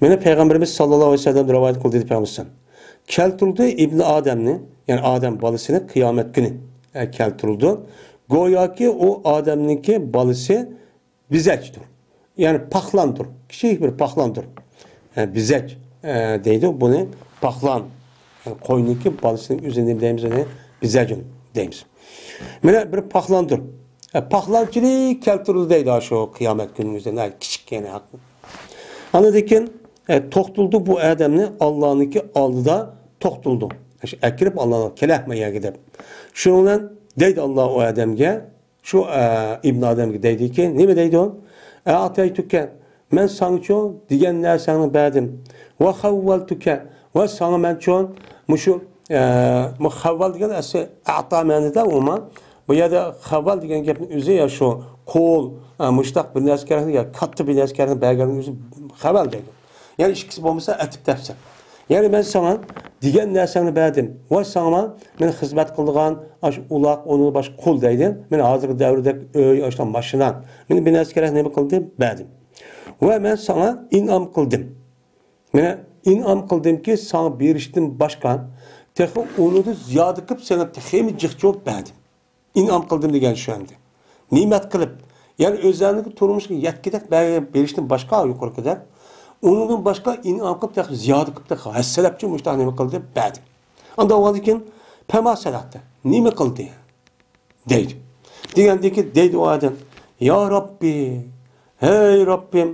مېنى پەيغەمبىرىمىز ساللاللاھۇ ئەلەيھى ۋەسەللەم رىۋايەت قىلدى دەپ پەيغەمبىرىمىز كەلتۈرۈلدى ئىبنى ئادەمنى، يەنى ئادەم بالىسىنى قىيامەت كۈنى، ئە، كەلتۈرۈلدى. گوياكى ئۇ ئادەمنىڭكى بالىسى بېزەكتۇر. يەنى پاقلاندۇر. كىچىك بىر پاقلاندۇر. ئە، بېزەك، ئە، دەيدۇ. بۇنى پاقلان. يەنى قوينىڭكى بالىسىنىڭ ئۆزىنى نېمە دەيمىز؟ ئۇنى بېزەجۇن دەيمىز. مانا بىر پاقلاندۇر. ئە، پاقلانچىلىق كەلتۈرۈلدى دەيدۇ شۇ قىيامەت كۈنىمىزدە. نە، كىچىك يەنى ھەق. ئاندىن كېيىن، ئە، توختىلىدۇ بۇ ئادەمنى ئاللانىڭكى ئالدىدا توختىلىدۇ. شۇ ئەكىرىپ ئاللانىڭ كېلەھمە يەرگە دەپ. شۇنىڭ بىلەن دەيدۇ ئاللا ئۇ ئادەمگە، شۇ، ئە، ئىبن ئادەمگە دەيدىكى، نېمە دەيدۇ؟ ئەئتەيتۇكە، مەن ساڭىچۇ دېگەن نەرسەڭنى بەردىم. ۋە خەۋۋەلتۇكە، ۋە ساڭا مەنچۇ مۇشۇ، ئە، مۇ خەۋۋەل دېگەن ئەسلى ئەتا مەنىدە ئۇما. بۇ يەردە خەۋۋەل دېگەن گەپنىڭ ئۆزى يا شۇ قول، ئە، مۇشتاق بىر نەرسە كەرەكنى يا كاتتا بىر نەرسە كەرەكنى بەرگەننىڭ ئۆزى خەۋۋەل دەيدۇ. يەنى ئىككىسى بولمىسا ئەتىپ دەپسەن. يەنى مەن ساڭا دېگەن نەرسەڭنى بەردىم. ۋە ساڭا مەن خىزمەت قىلىدىغان ئاشۇ ئۇلاق، ئۇنىڭدىن باشقا قۇل دەيدۇ. مەن ھازىرقى دەۋردەك ئۆي، ئاشۇنداق ماشىنا. مەن بىر نەرسە كېرەك، نېمە قىلدىم؟ بەردىم. ۋە مەن ساڭا ئىنئام قىلدىم. مەن ئىنئام قىلدىمكى، ساڭا بېرىشتىن باشقا تېخى ئۇنىڭدىن زىيادە قىلىپ ساڭا تېخىمۇ جىق جۇق بەردىم. ئىنئام قىلدىم دېگەن شۇ ئەمدى. نېمەت قىلىپ، يەنى ئۆزلەرنىڭكى تۇرمۇشقا يەتكۈدەك بەرگەن، بېرىشتىن باشقا، يۇقىرىقىدەك، ئۇنىڭدىن باشقا ئىنئام قىلىپ، تېخى زىيادە قىلىپ، تېخى ھەسسىلەپچە مۇشۇنداق نېمە قىلدى، بەردى. ئاندىن بولغاندىن كېيىن، پەما سەنەئتە، نېمە قىلدى؟ دەيدۇ. دېگەندىن كېيىن دەيدۇ ئۇ ئادەم، يا رەببى، ھەي رەببىم،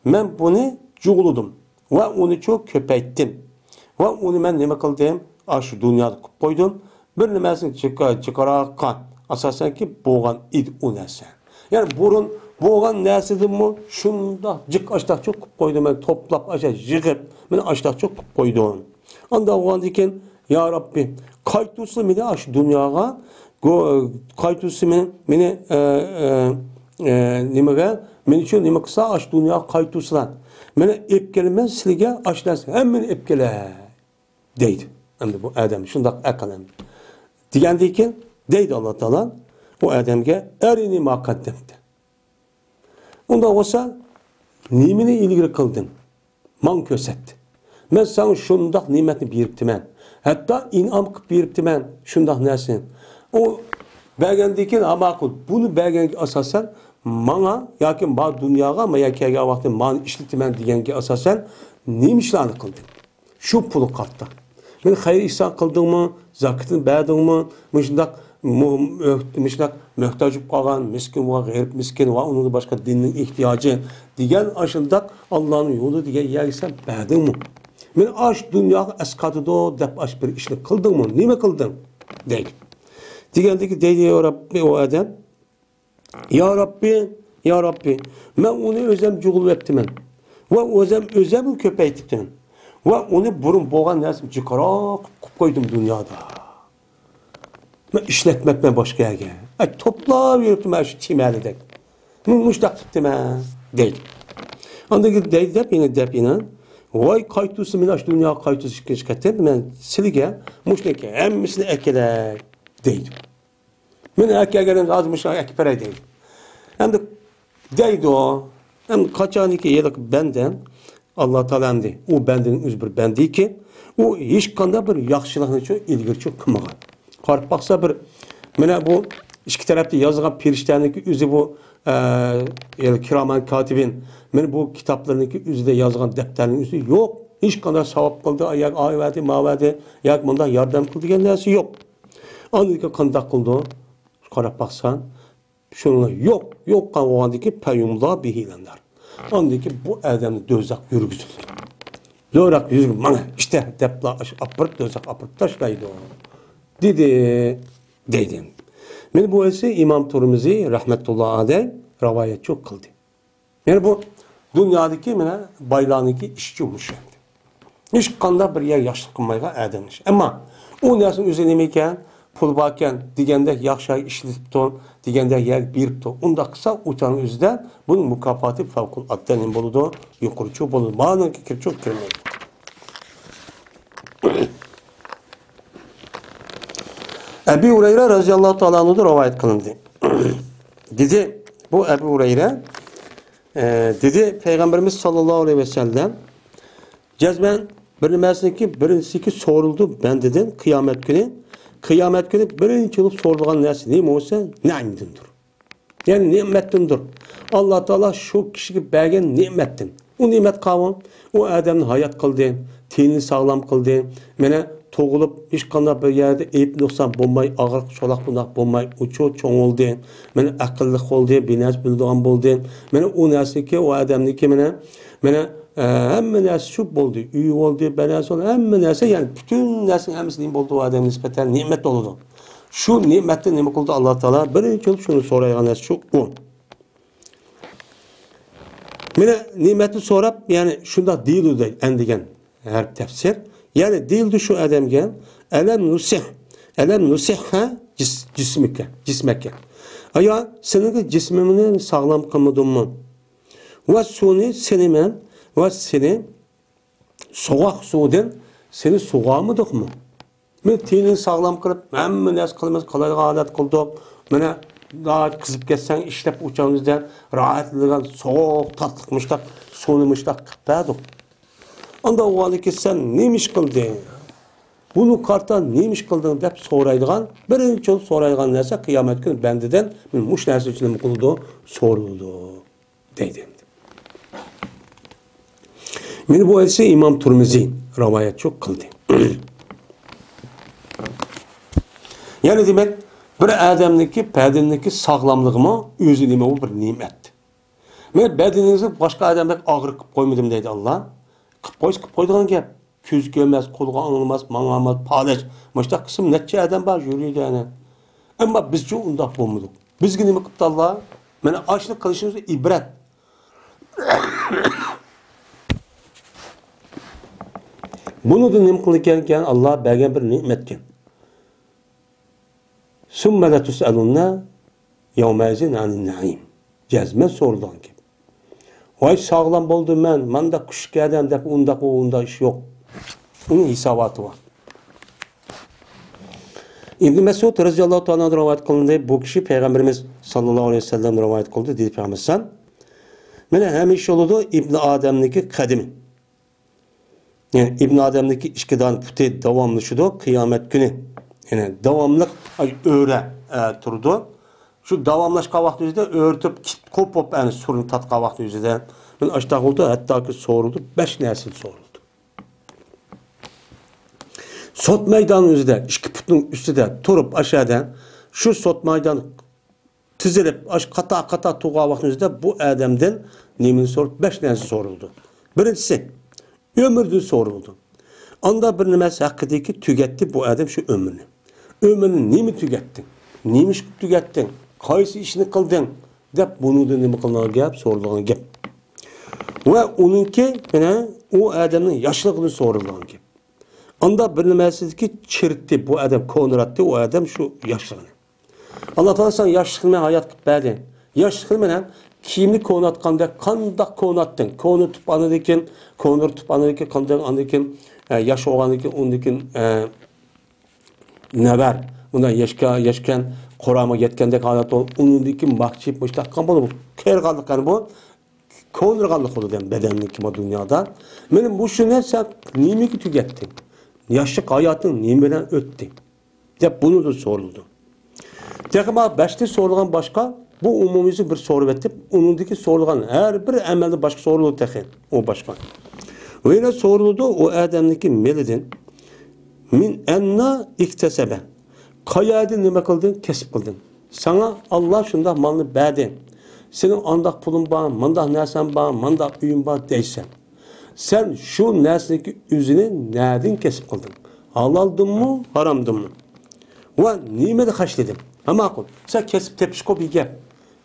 مەن بۇنى جۇغلىدىم ۋە ئۇنى چۇ كۆپەيتتىم. ۋە ئۇنى مەن نېمە قىلدىم؟ ئاشۇ دۇنيادا قىلىپ قويدۇم. بىر نېمەسىنى جىقا-، جىقراققا، ئاساسەنكى بولغان ئىدى ئۇ نەرسە. يەنى بۇرۇن بولغان نەرسىدىنمۇ شۇنداق جىق ئاشتاقچۇ قىلىپ قويدۇم مەن، توپلاپ ئاشا يىغىپ، مەن ئاشتاقچۇ قىلىپ قويدۇم. ئانداق بولغاندىن كېيىن، يا رەببى، قايتۇرسىلا مېنى ئاشۇ دۇنياغا، گو-، قايتۇرسىلا مېنى، مېنى، ئە، ئە، ئە، نېمىگە، مېنى شۇ نېمە قىلسا، ئاشۇ دۇنياغا قايتۇرسىلا. مېنى ئېلىپ كېلىمەن سىلىگە، ئاشۇ نەرسە ھەممىنى ئېلىپ كېلەي. دەيدۇ. ئەمدى بۇ ئادەم شۇنداق ئەقىل ئەمدى. دېگەندىن كېيىن دەيدۇ ئاللا تائالا ئۇ ئادەمگە، ئەرىنى ما قەددەمتە. ئۇنداق بولسا، نېمىنى ئىلگىرى قىلدىڭ؟ ماڭا كۆرسەت. مەن ساڭا شۇنداق نېمەتنى بېرىپتىمەن. ھەتتا ئىنئام قىلىپ بېرىپتىمەن شۇنداق نەرسىنى. ئۇ بەرگەندىن كېيىن، ھا، ماقۇل، بۇنى بەرگەنگە ئاساسەن ماڭا ياكى ما دۇنياغا، ما يەر كەلگەن ۋاقتى مانى ئىشلىتىمەن دېگەنگە ئاساسەن نېمە ئىشلارنى قىلدىڭ؟ شۇ پۇلغا قارىتا. مېنى خەير ئىھسان قىلدىڭمۇ؟ زاكىتىنى بەردىڭمۇ؟ مۇشۇنداق مۇ-، مۆھ-، مۇشۇنداق مۆھتاج بولۇپ قالغان مىسكىن ۋە غېرىب مىسكىن ۋە ئۇنىڭدىن باشقا دىننىڭ ئېھتىياجى دېگەن ئاشۇنداق ئاللانىڭ يولى دېگەن يەرگە سەن بەردىڭمۇ؟ مېنى ئاشۇ دۇنياغا ئەسقاتىدۇ دەپ ئاشۇ بىر ئىشنى قىلدىڭمۇ؟ نېمە قىلدىڭ؟ دەيدۇ. دېگەندىكى دەيدۇ، يا رەببى، ئۇ ئادەم، يا رەببى، يا رەببى، مەن ئۇنى ئۆزۈم جۇغلىۋەپتىمەن. ۋە ئۆزۈم، ئۆزۈم كۆپەيتىپتىمەن. ۋە ئۇنى بۇرۇن بولغان نەرسىنى جىقراق قىلىپ قويدۇم دۇنيادا. مەن ئىشلەتمەپمەن باشقا يەرگە. ئەي، توپلاپ يۈرۈپتىمەن شۇ چىمەلىدەك. مۇ-، مۇشۇنداق قىپتىمەن، دەيدۇ. ئاندىن كېيىن دەيدۇ دەپ، يەنە دەپ، يەنە، ۋاي، قايتۇرسا مېنى ئاشۇ دۇنياغا قايتۇرسا ئىككىنچى قېتىم، مەن سىلىگە مۇشۇنىڭكى ھەممىسىنى ئەكېلەي، دەيدۇ. مېنى ئەكەلگىنىڭىزدە ھازىر مۇشۇ ئەكىپ بېرەي دەيدۇ. ئەمدى دەيدۇ، ئەمدى قاچانكى ھېلىقى بەندە، ئاللا تائالا ئەمدى ئۇ بەندىنىڭ ئۆزى بىر بەندىكى، ئۇ ھېچقانداق بىر ياخشىلىقنىچۇ ئىلگىرىچۇ قىلمىغان. قاراپ باقسا بىر، مانا بۇ ئىككى تەرەپتە يازغان پېرىشتەنىڭكى ئۆزى بۇ، ئە، يەنى كىرامان كاتىبىن، مانا بۇ كىتابلىرىنىڭكى ئۆزىدە يازغان دەپتەرنىڭ ئۆزى يوق. ھېچقانداق ساۋاب قىلدى، ياكى ئاي بەردى، ما بەردى، ياكى مۇنداق ياردەم قىلدى دېگەن نەرسە يوق. ئاندىن كېيىن قانداق قىلىدۇ؟ قاراپ باقساڭ، شۇنىڭ يوق، يوق قالغاندىكى پەيۇملا بىھىلەنلەر. ئاندىن كېيىن بۇ ئادەمنى دوزاخ يۈرگۈزۈلىدۇ. دوزاخ يۈرگۈ-، مانا ئىشتە دەپلا ئاپىرىپ، دوزاخ ئاپىرىپ تاشلايدۇ. دېدى، دەيدۇ. مانا بۇ ئىسى ئىمام تۇرمىزى رەھمەتۇللا ئەلەيھ رىۋايەتچۇ قىلدى. يەنى بۇ دۇنيادىكى مانا بايلارنىڭكى ئىشىچۇ مۇشۇ ئەمدى. ھېچقانداق بىر يەر ياخشىلىق قىلمايدىغان ئادەمنىڭ ئىشى. ئەمما ئۇ نەرسىنىڭ ئۆزى نېمە ئىكەن؟ پۇل باركەن، دېگەندەك ياخشى يەرگە ئىشلىتىپتۇ، دېگەندەك يەرگە بېرىپتۇ. ئۇنداق قىلسا، ئۇ چاغنىڭ ئۆزىدە بۇنىڭ مۇكاپاتى فەۋقۇلئاددە نېمە بولىدۇ؟ يۇقىرىچۇ بولىدۇ. مانىڭكى كىرچۇ كىرمەيدۇ. ئەبى ھۇرەيرە رەزىياللاھۇ تائالا ئەنھۇدىن رىۋايەت قىلىندى. دېدى، بۇ ئەبۇ ھۇرەيرە، ئە، دېدى، پەيغەمبىرىمىز ساللاللاھۇ ئەلەيھى ۋەسەللەم جەزمەن بىر نېمەسىنىڭكى بىرىنچىسىكى سورىلىدۇ بەندىدىن قىيامەت كۈنى. قىيامەت كۈنى بىرىنچى بولۇپ سورىلىدىغان نەرسە نېمە بولسا، نەئىمدىندۇر. يەنى نېمەتتىندۇر. ئاللا تائالا شۇ كىشىگە بەرگەن نېمەتتىن. ئۇ نېمەت قاۋۇ؟ ئۇ ئادەمنى ھايات قىلدى، تېنىنى ساغلام قىلدى. مانا تۇغۇلۇپ، ھېچقانداق بىر يەردە ئەيىب نۇقسان بولماي، ئاغرىق، چولاق بۇنداق بولماي، ئۇچۇ چوڭ بولدى. مانا ئەقىللىق بولدى، بىر نەرسە بىلىدىغان بولدى. مانا ئۇ نەرسىكى، ئۇ ئادەمنىكى مانا، مانا، ئە، ھەممە نەرسە شۇ بولدى. ئۆيى بولدى، بىر نەرسە بولدى، ھەممە نەرسە، يەنى پۈتۈن نەرسىنىڭ ھەممىسى نېمە بولدى؟ ئۇ ئادەمگە نىسبەتەن نېمەت بولىدۇ. شۇ نېمەتتىن نېمە قىلدى ئاللا تائالا؟ بىرىنچى بولۇپ شۇنى سورايدىغان نەرسە شۇ ئۇ. مانا نېمەتنى سوراپ، يەنى شۇنداق دېيىلىدۇ دەيدۇ، ئەن دېگەن ھەرپ تەپسىر. يەنى دېيىلىدۇ شۇ ئادەمگە، ئەلەم نۇسىھ، ئەلەم نۇسىھھە جىس-، جىسمىكە، جىسمەكە. ئايا، سېنىڭكى جىسمىڭنى ساغلام قىلمىدىممۇ؟ ۋە سۇنى سېنى مەن، ۋە سېنى سوغۇق سۇدىن سېنى سوغارمىدۇقمۇ؟ مانا تېنىنى ساغلام قىلىپ، ھەممە نەرسە قىلىمىز، قىلايدىغان ھالەت قىلدۇق. مانا، قىزىپ كەتسەڭ، ئىشلەپ ئۇ چاغدا راھەتلىنىدىغان سوغۇق، تاتلىق مۇشتاق سۇنى مۇشتاق قىلىپ بەردۇق. ئاندا ئۇ ھالدىكى سەن نېمە ئىش قىلدىڭ؟ بۇنى قارىتا نېمە ئىش قىلدىڭ دەپ سورايدىغان، بىرىنچى بولۇپ سورايدىغان نەرسە قىيامەت كۈنى بەندىدىن مۇشۇ نەرسە ئۈچۈن نېمە قىلىدۇ؟ سورىلىدۇ. دەيدۇ ئەمدى. مانا بۇ ھەدىسنى ئىمام تۇرمىزى رىۋايەت قىلدى. يەنى دېمەك، بىر ئادەمنىڭكى بەدىنىنىڭكى ساغلاملىقىمۇ ئۆزى نېمە، ئۇ بىر نېمەت. مانا بەدىنىڭىزنى باشقا ئادەم بەك ئاغرىق قىلىپ قويمىدىم دەيدۇ ئاللا. قىلىپ قويسا قىلىپ قويىدىغان گەپ. كۆزى كۆرمەس، قولىغا ئاڭلىماس، ماڭالماس، پالەچ. مۇشۇنداق قىسىم نەچچە ئادەم بار يۈرىدۇ يەنە. ئەمما بىزچۇ ئۇنداق بولمىدۇق. بىزگە نېمە قىپتۇ ئاللا؟ مانا ئاشۇنى قىلىشىمىز ئىبرەت. بۇنىدا نېمە قىلىدىكەن؟ ئاللا بەرگەن بىر نېمەتكەن. ثم لتسألن يومئذ عن النعيم. جەزمەن سورىلىدىغان گەپ. ۋاي ساغلام بولدۇم مەن، مانداق كۈچلۈك ئادەم دەپ ئۇنداق، ئۇ ئۇنداق ئىش يوق. ئۇنىڭ ھېساباتى بار. ئىبن مەسئۇد رەزىياللاھۇ تائالا ئەنھۇ رىۋايەت قىلىندى. بۇ كىشى پەيغەمبىرىمىز ساللاللاھۇ ئەلەيھى ۋەسەللەم رىۋايەت قىلدى، دېدى پەيغەمبەر ئەلەيھىسسالام. مانا ھەمىشە بولىدۇ ئىبن ئادەمنىڭكى قەدىمى. يەنى ئىبن ئادەمنىڭكى ئىككى دانە پۇتى داۋاملىشىدۇ قىيامەت كۈنى. يەنى داۋاملىق ئۆرە، ئە، تۇرىدۇ. شۇ داۋاملاشقان ۋاقتى ئۆزىدە ئۆرتۈپ كىت قوپۇپ، يەنى سۈرىنى تارتقان ۋاقتى ئۆزىدە. مانا ئاشۇنداق بولىدۇ، ھەتتاكى سورىلىدۇ، بەش نەرسىدىن سورىلىدۇ. سوت مەيدانى ئۆزىدە، ئىككى پۇتنىڭ ئۈستىدە تۇرۇپ، ئاشۇ يەردە، شۇ سوت مەيدانى تىزىلىپ، ئاشۇ قاتار-قاتار تۇرغان ۋاقتىمىزدا بۇ ئادەمدىن نېمىنى سورىلىدۇ؟ بەش نەرسە سورىلىدۇ. بىرىنچىسى، ئۆمرىدىن سورىلىدۇ. ئاندا بىر نېمىسى ھەققىدىكى تۈگەتتى بۇ ئادەم شۇ ئۆمرىنى. ئۆمرىنى نېمە تۈگەتتىڭ؟ نېمە ئىش تۈگەتتىڭ؟ قايسى ئىشنى قىلدىڭ؟ دەپ بۇنىڭدىن نېمە قىلىنغان گەپ؟ سورىلىدىغان گەپ. ۋە ئۇنىڭكى، يەنە ئۇ ئادەمنىڭ ياشلىقىدىن سورىلىدىغان گەپ. ئاندا بىر نېمىسىدىكى چىرىتتى بۇ ئادەم، كونىراتتى ئۇ ئادەم شۇ ياشلىقىنى. ئاللا تائالا ساڭا ياشلىقنى مەن ھايات قىلىپ بەردى. ياشلىقنى مەن ھەم كىيىمنى كوناتقاندەك قانداق كوناتتىڭ؟ كونىتىپ ئاندىن كېيىن، كونىرتىپ ئاندىن كېيىن قانداق، ئاندىن كېيىن، ئە، ياش بولغاندىن كېيىن، ئۇندىن كېيىن، ئە، نەۋەر، مۇنداق ياشكا-، ياشكەن قۇرامىغا يەتكەندەك ھالەت بولۇپ، ئۇنىڭدىن كېيىن ماخچىپ مۇشتاق قىلغان بولۇپ، قېرىغانلىق يەنى بۇ كونىرىغانلىق بولىدۇ، يەنى بەدەننىڭكى ما دۇنيادا. مانا مۇشۇنى سەن نېمىگە تۈگەتتىڭ؟ ياشلىق ھاياتىڭ نېمە بىلەن ئۆتتى؟ دەپ بۇنىدىن سورىلىدۇ. تېخى مانا بەشتە سورىلغان باشقا، بۇ ئومۇمىيسى بىر سورىۋېتىپ، ئۇنىڭدىكى سورىلغان ھەر بىر ئەمەلدە باشقا سورىلىدۇ تېخى. ئۇ باشقا. ۋە يەنە سورىلىدۇ ئۇ ئادەمنىڭكى مېلىدىن. من أين اكتسب. قايەردىن نېمە قىلدىڭ؟ كەسىپ قىلدىڭ. ساڭا ئاللا شۇنداق مالنى بەردى. سېنىڭ ئانداق پۇلۇڭ بار، مانداق نەرسەم بار، مانداق ئۆيۈم بار دەيسەن. سەن شۇ نەرسىنىڭكى ئۆزىنى نەدىن كەسىپ قىلدىڭ؟ ھالالدىنمۇ، ھارامدىنمۇ؟ ۋە نېمىدە خەجلىدىڭ؟ ھە، ماقۇل. سەن كەسىپ تېپىشقا بىر گەپ.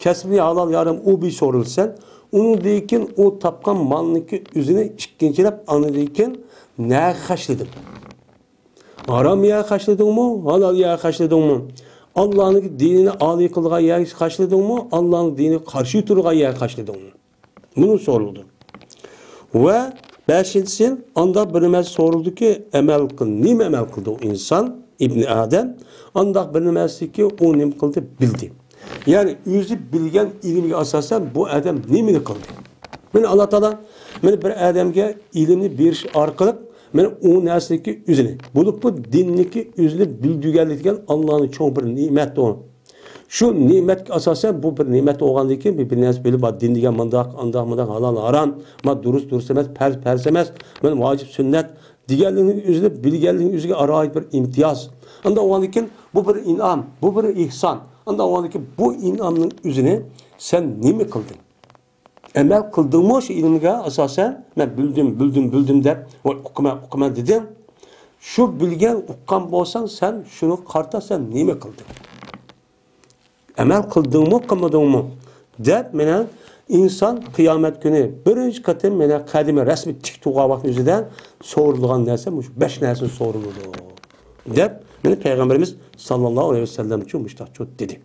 كەسپىنى ھالال، ھارام ئۇ بىر سورىلىسەن، ئۇنىڭدىن كېيىن ئۇ تاپقان مالنىڭكى ئۆزىنى ئىككىنچىلەپ، ئاندىن كېيىن نەگە خەجلىدىڭ؟ ھارام يەرگە خەجلىدىڭمۇ، ھالال يەرگە خەجلىدىڭمۇ؟ ئاللانىڭ دىنىنى ئالىي قىلىدىغان يەرگە خەجلىدىڭمۇ، ئاللانىڭ دىنىگە قارشى تۇرىدىغان يەرگە خەجلىدىڭمۇ؟ بۇنى سورىلىدۇ. ۋە بەشىنچىسى، ئانداق بىر نېمە سورىلىدۇكى، ئەمەل قىل-، نېمە ئەمەل قىلدى ئۇ ئىنسان، ئىبنى ئادەم؟ ئانداق بىر نېمىسىكى، ئۇ نېمە قىلدى؟ بىلدى. يەنى ئۆزى بىلگەن ئىلىمگە ئاساسەن بۇ ئادەم نېمىنى قىلدى؟ مانا ئاللا تائالا مانا بىر ئادەمگە ئىلىمنى بېرىش ئارقىلىق، مانا ئۇ نەرسىنىڭكى ئۆزىنى، بولۇپمۇ دىننىڭكى ئۆزىنى بىلدۈرگەنلىك دېگەن ئاللانىڭ چوڭ بىر نېمەتى ئۇ. شۇ نېمەتكە ئاساسەن بۇ بىر نېمەت بولغاندىن كېيىن بىر، بىر نەرسە بىلىپ، دىن دېگەن مۇنداق، ئانداق، مۇنداق، ھالال، ھارام، ما دۇرۇس، دۇرۇس ئەمەس، پەرز، پەرز ئەمەس، مانا ۋاجىپ، سۈننەت دېگەنلىكنىڭ ئۆزىنى بىلگەنلىكنىڭ ئۆزىگە ئالاھىدە بىر ئىمتىياز. ئاندا ئۇنىڭدىن كېيىن بۇ بىر ئىنئام، بۇ بىر ئېھسان. ئاندا ئۇنىڭدىن كېيىن بۇ ئىنئامنىڭ ئۆزىنى سەن نېمە قىلدىڭ؟ ئەمەل قىلدىڭمۇ شۇ ئىلىمگە ئاساسەن؟ مەن بىلدىم، بىلدىم، بىلدىم دەپ، ۋاي ئۇقىمەن، ئۇقىمەن دېدىڭ. شۇ بىلگەن، ئۇققان بولساڭ، سەن شۇنى قارىتا سەن نېمە قىلدىڭ؟ ئەمەل قىلدىڭمۇ، قىلمىدىڭمۇ؟ دەپ، مانا ئىنسان قىيامەت كۈنى بىرىنچى قېتىم، مانا قەدىمى رەسمىي تىك تۇرغان ۋاقتىنىڭ ئۆزىدە سورىلىدىغان نەرسە مۇشۇ بەش نەرسە سورىلىدۇ. دەپ، مانا پەيغەمبىرىمىز ساللاللاھۇ ئەلەيھى ۋەسەللەمچۇ مۇشتاقچۇ دېدى.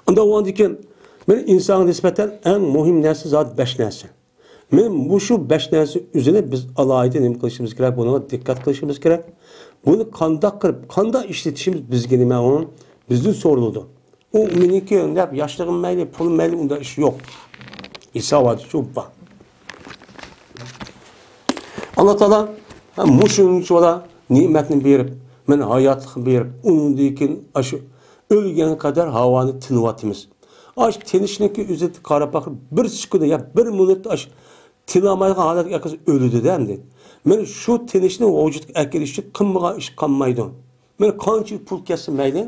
ئاندا ئۇنىڭدىن كېيىن، مانا ئىنسانغا نىسبەتەن ئەڭ مۇھىم نەرسە زادى بەش نەرسە. مانا مۇشۇ بەش نەرسە ئۆزىنى بىز ئالاھىدە نېمە قىلىشىمىز كېرەك؟ بۇنىڭغا دىققەت قىلىشىمىز كېرەك. بۇنى قانداق قىلىپ، قانداق ئىشلىتىشىمىز بىزگە نېمە ئۇ؟ بىزدىن سورىلىدۇ. ئۇ مېنىڭكى دەپ ياشلىقىم مەيلى، پۇلۇم مەيلى، ئۇنداق ئىش يوق. ھېساباتى شۇ بار. ئاللا تائالا، ھە، مۇشۇنچىۋالا نېمەتنى بېرىپ، مانا ھاياتلىقنى بېرىپ، ئۇنىڭدىن كېيىن ئاشۇ ئۆلگەنگە قەدەر ھاۋانى تىنىۋاتىمىز. ئاش تىنچلىقنىڭكى ئۆزىدە قاراپ باقىپ، بىر سېكۇنت يا بىر مىنۇت ئاش تىنالمايدىغان ھالەتكە ئەكەلسە ئۆلىدۇ-دە ئەمدى. مانا شۇ تىنچلىقنى ۋۇجۇدقا ئەكېلىش ئۈچۈن قىلمىغان ئىش قالمايدۇ. مانا قانچە پۇل كەتسە مەيلى،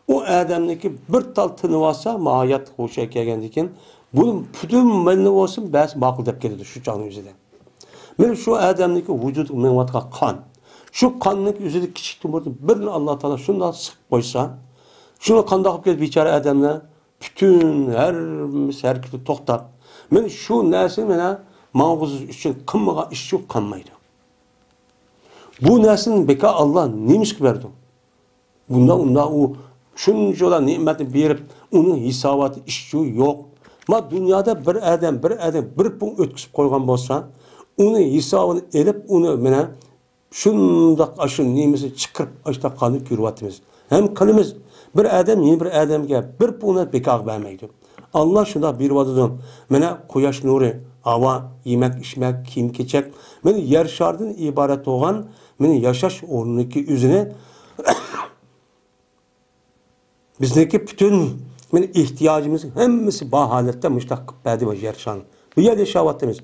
ئۇ ئادەمنىڭكى بىر تال تىنىۋالسا، مانا ھاياتلىق ھوشىغا كەلگەندىن كېيىن، بۇنى پۈتۈن مەيلى بولسۇن، بەرسە ماقۇل دەپ كېلىدۇ شۇ چاغنىڭ ئۆزىدە. مانا شۇ ئادەمنىڭكى ۋۇجۇدىغا مېڭىۋاتقان قان. شۇ قاننىڭكى ئۆزىدە كىچىك تومۇردىن بىرنى ئاللا تائالا شۇنداق سىقىپ قويسا، شۇنى قانداق قىلىپ كېتىدۇ بىچارە ئادەملەر؟ پۈتۈن ھەممىسى ھەرىكىتى توختاپ، مانا شۇ نەرسىنى مانا ماڭغۇزۇش ئۈچۈن قىلمىغان ئىش يوق قالمايدۇ. بۇ نەرسىنى بىكار ئاللا نېمىشقا بەردى؟ بۇنداق، ئۇنداق ئۇ شۇنچىۋالا نېمەتنى بېرىپ، ئۇنىڭ ھېساباتى ئىشچۇ يوق. ما دۇنيادا بىر ئادەم، بىر ئادەم بىر پۇڭ ئۆتكۈزۈپ قويغان بولسا، ئۇنى ھېسابىنى ئېلىپ، ئۇنى مانا شۇنداق ئاشۇ نېمىسىنى چىقىرىپ، ئاشۇنداق قانۇن كۆرۈۋاتىمىز. ھەم قىلىمىز. بىر ئادەم يەنە بىر ئادەمگە بىر پۇڭنى بىكارغا بەرمەيدۇ. ئاللا شۇنداق بېرىۋاتىدۇ. مانا قۇياش نۇرى، ھاۋا، يېمەك، ئىچمەك، كىيىم-كېچەك، مانا يەر شارىدىن ئىبارەت بولغان، مانا ياشاش ئورنىنىڭكى ئۆزىنى بىزنىڭكى پۈتۈن مانا ئېھتىياجىمىزنىڭ ھەممىسى بار ھالەتتە مۇشۇنداق قىلىپ بەردى مۇشۇ يەر شارىنى. بۇ يەردە ياشاۋاتىمىز.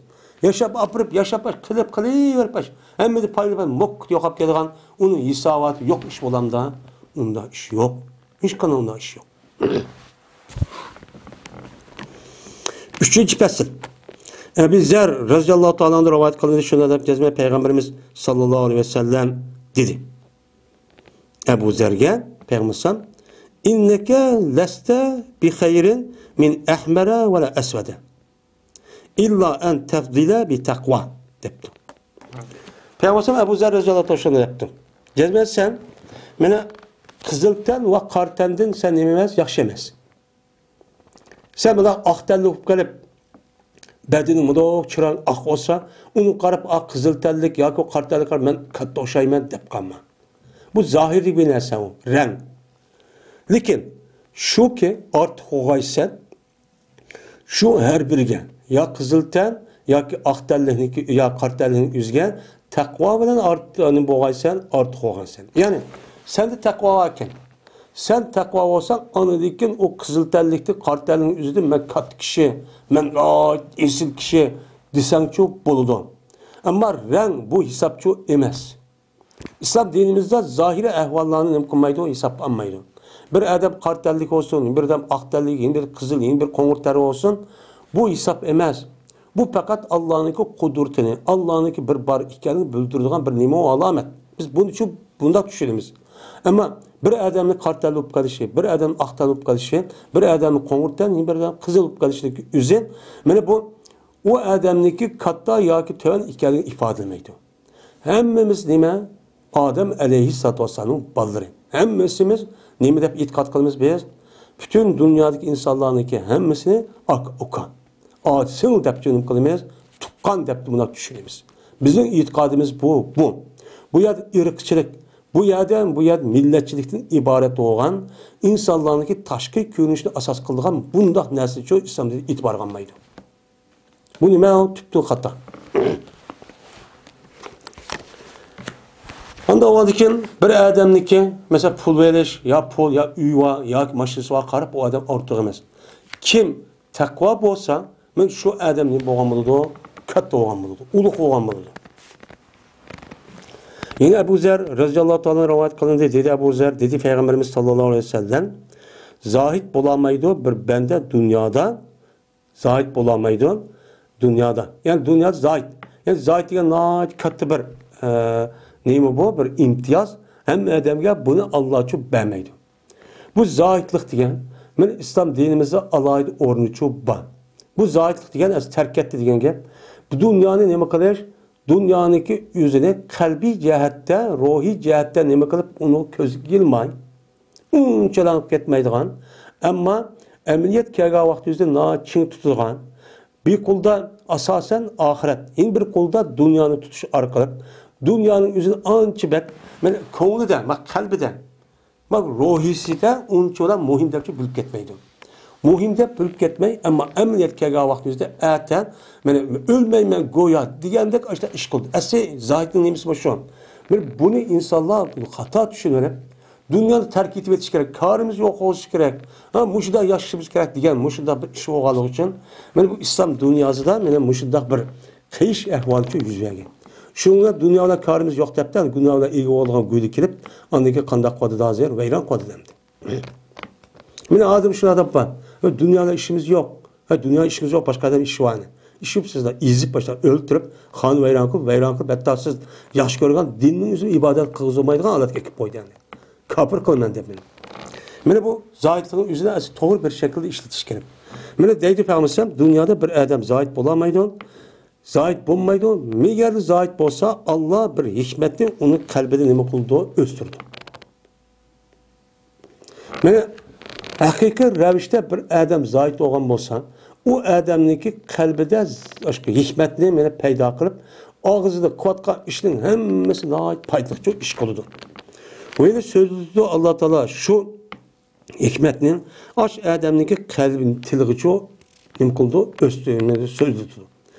ياشاپ ئاپىرىپ، ياشاپ قىلىپ قىلىۋېرىپ، ھەممىدىن پايدا بار، موككۇت يوقاپ كېتىدىغان، ئۇنىڭ ھېساباتى يوق ئىش بولامدا؟ ئۇنداق ئىش يوق. ھېچقانداق ئۇنداق ئىش يوق. ئۈچىنچى پەسىل. ئەبۇ زەر رەزىياللاھۇ تائالا ئەنھۇ رىۋايەت قىلىندى، شۇنداق دەپ جەزمەن پەيغەمبىرىمىز ساللاللاھۇ ئەلەيھى ۋەسەللەم دېدى. ئەبۇ زەرگە پەيغەمبەر ئەلەيھىسسالام، «ئىننەكە لەستە بىخەيرىن مىن ئەھمەرە ۋەلا ئەسۋەدە، ئىللا ئەن تەفدىلە بىتەقۋا» دەپتۇ. پەيغەمبەر ئەلەيھىسسالام ئەبۇ زەر رەزىياللاھۇ تائالا شۇنداق دەپتۇ. جەزمەن سەن مانا قىزىل تەن ۋە قارا تەندىن سەن نېمە ئەمەس، ياخشى ئەمەس. سەن مۇنداق ئاق تەنلىك بولۇپ قېلىپ، بەدىنىڭ مۇنداق چىرايىڭ ئاق بولسا، ئۇنى قاراپ، «ئا، قىزىل تەنلىك ياكى قارا تەنلىك، مەن كاتتا ئوخشايمەن» دەپ قالما. بۇ زاھىرىي بىر نەرسە ئۇ، رەڭ. لېكىن شۇكى، ئارتۇق بولغايسەن، شۇ ھەر بىرىگە، يا قىزىل تەن ياكى ئاق تەنلىكنىڭكى، يا قارا تەنلىكنىڭ ئۆزىگە تەقۋا بىلەن ئارت-، بولغايسەن، ئارتۇق بولغانسەن. يەنى سەندە تەقۋا باركەن، سەن تەقۋا بولساڭ، ئاندىن كېيىن ئۇ قىزىل تەنلىكتە، قارا تەنلىكنىڭ ئۆزىدە «مەن كاتتا كىشى، مەن ناھايىتى ئېسىل كىشى» دېسەڭچۇ بولىدۇ. ئەمما رەڭ بۇ ھېسابچۇ ئەمەس. ئىسلام دىنىمىزدا زاھىرىي ئەھۋاللارنى نېمە قىلمايدۇ، ھېسابقا ئالمايدۇ. بىر ئادەم قارا تەنلىك بولسۇن، بىر ئادەم ئاق تەنلىك، يەنە بىر قىزىل، يەنە بىر قوڭۇر تەنلىك بولسۇن، بۇ ھېساب ئەمەس. بۇ پەقەت ئاللانىڭكى قۇدرىتىنى، ئاللانىڭكى بىر بار ئىكەنلىكىنى بىلدۈرىدىغان بىر نېمە، ئالامەت. بىز بۇنى شۇ، بۇنداق چۈشىنىمىز. ئەمما بىر ئادەمنىڭ قارا تەنلىك بولۇپ قېلىشى، بىر ئادەمنىڭ ئاق تەنلىك بولۇپ قېلىشى، بىر ئادەمنىڭ قوڭۇر تەن، يەنە بىر ئادەم قىزىل بولۇپ قېلىشىنىڭ ئۆزى، مانا بۇ ئۇ ئادەمنىڭكى كاتتا ياكى تۆۋەن ئىكەنلىكىنى ئىپادىلىمەيدۇ. ھەممىمىز نېمە؟ ئادەم ئەلەيھىسسالاتۇ ۋەسسالامنىڭ بالىلىرى. ھەممىسىمىز نېمە دەپ ئېتىقاد قىلىمىز بىز؟ پۈتۈن دۇنيادىكى ئىنسانلارنىڭكى ھەممىسىنى ئاكا، ئۇكا، ئاچا، سىڭىل دەپ نېمە قىلىمىز؟ تۇغقان دەپ مۇنداق چۈشىنىمىز. بىزنىڭ ئېتىقادىمىز بۇ، بۇ. بۇ يەردە ئىرقچىلىق، بۇ يەردە، بۇ يەردە مىللەتچىلىكتىن ئىبارەت بولغان ئىنسانلارنىڭكى تاشقى كۆرۈنۈشىنى ئاساس قىلىدىغان بۇنداق نەرسىچۇ ئىسلام دىنى ئېتىبارغا ئالمايدۇ. بۇ نېمە؟ تۈپتىن خاتا. ئاندىن ئۇنىڭدىن كېيىن بىر ئادەمنىڭكى، مەسىلەن، پۇل بېرىش، يا پۇل، يا ئۆي بار، ياكى ماشىنىسى بار قاراپ ئۇ ئادەم ئارتۇق ئەمەس. كىم تەقۋا بولسا، مانا شۇ ئادەم نېمە بولغان بولىدۇ؟ كاتتا بولغان بولىدۇ، ئۇلۇغ بولغان بولىدۇ. يەنە ئەبۇ زەر رەزىياللاھۇ تائالا رىۋايەت قىلىندى، دېدى ئەبۇ زەر، دېدى پەيغەمبىرىمىز ساللاللاھۇ ئەلەيھى ۋەسەللەم، زاھىد بولالمايدۇ بىر بەندە دۇنيادا، زاھىد بولالمايدۇ دۇنيادا. يەنى دۇنيادا زاھىد. يەنى زاھىد دېگەن ناھايىتى كاتتا بىر، ئە، نېمە بۇ؟ بىر ئىمتىياز. ھەممە ئادەمگە بۇنى ئاللاچۇ بەرمەيدۇ. بۇ زاھىدلىق دېگەن، مانا ئىسلام دىنىمىزدا ئالاھىدە ئورنىچۇ بار. بۇ زاھىدلىق دېگەن ئەسلى تەرك ئەتتى دېگەن گەپ. بۇ دۇنيانى نېمە قىلىش؟ دۇنيانىڭكى ئۆزىنى قەلبىي جەھەتتە، روھىي جەھەتتە نېمە قىلىپ، ئۇنى كۆزگە ئىلماي، ئۇنچىلىك كەتمەيدىغان، ئەمما ئەمەلىيەت كەلگەن ۋاقتى ئۆزىنى ناھايىتى چىڭ تۇتىدىغان، بىر قولدا ئاساسەن ئاخىرەت، يەنە بىر قولدا دۇنيانى تۇتۇش ئارقىلىق دۇنيانىڭ ئۆزىنى ئانچە بەك، مانا، كۆڭلىدە، مانا، قەلبىدە، مانا، روھىيسىدە ئۇنچىۋالا مۇھىم دەپچە بىلىپ كەتمەيدۇ. مۇھىم دەپ بىلىپ كەتمەي، ئەمما ئەمەلىيەتكە كەلگەن ۋاقتىمىزدا ئەتە، مانا، ئۆلمەيمەن گويا دېگەندەك ئاشۇنداق ئىش قىلدى. ئەسلى زاھىدنىڭ نېمىسى بۇ شۇ. بىر بۇنى ئىنسانلار خاتا چۈشىنىۋېلىپ، دۇنيانى تەرك ئېتىۋېتىش كېرەك، كارىمىز يوق بولۇشى كېرەك، ھە، مۇشۇنداق ياشىشىمىز كېرەك دېگەن مۇشۇنداق بىر ئىش بولغانلىقى ئۈچۈن، مانا بۇ ئىسلام دۇنياسىدا مانا مۇشۇنداق بىر قېيىش ئەھۋالى يۈز بەرگەن. شۇڭا دۇنيا بىلەن كارىمىز يوق دەپتە، دۇنيا بىلەن ئىگە بولىدىغان گۇيدا كېلىپ، ئاندىن كېيىن قانداق قىلىۋاتىدۇ ھازىر؟ ۋەيران قىلىۋاتىدۇ ئەمدى. مانا ھازىر شۇنداق دەپ بار. دۇنيا بىلەن ئىشىمىز يوق. ھە، دۇنيا ئىشىمىز يوق، باشقا ئادەم ئىشى بارنى. ئىشىپ سىزلەر ئېزىپ باشلاپ ئۆلتۈرۈپ، خان ۋەيران قىلىپ، ۋەيران قىلىپ، ھەتتا سىز ياخشى كۆرگەن دىننىڭ ئۆزىنى ئىبادەت قىلغۇزمايدىغان ھالەتكە ئەكىپ قويدى ئەمدى. كاپىر قىلىمەن دەپ مېنى. مانا بۇ زاھىدلىقنىڭ ئۆزىنى ئەسلى توغرا بىر شەكىلدە ئىشلىتىش كېرەك. مانا دەيدۇ پەيغەمبەر ئەلەيھىسسالام، دۇنيادا بىر ئادەم زاھىد بولالمايدۇ. زاھىد بولمايدۇ. مەگەر زاھىد بولسا، ئاللا بىر ھېكمەتنى ئۇنىڭ قەلبىدە نېمە قىلىدۇ؟ ئۆستۈرىدۇ. مانا، ھەقىقىي رەۋىشتە بىر ئادەم زاھىد بولغان بولسا، ئۇ ئادەمنىڭكى قەلبىدە ئاشۇ ھېكمەتنى مانا پەيدا قىلىپ، ئاغزىدا قىلىۋاتقان ئىشنىڭ ھەممىسى ناھايىتى پايدىلىق ئىش قىلىدۇ. ۋە يەنە سۆزلىدى ئاللا تائالا شۇ ھېكمەتنى ئاش ئادەمنىڭكى قەلبىنى تىلغىچۇ نېمە قىلىدۇ؟ ئۆستۈرىدۇ، سۆزلىتىدۇ.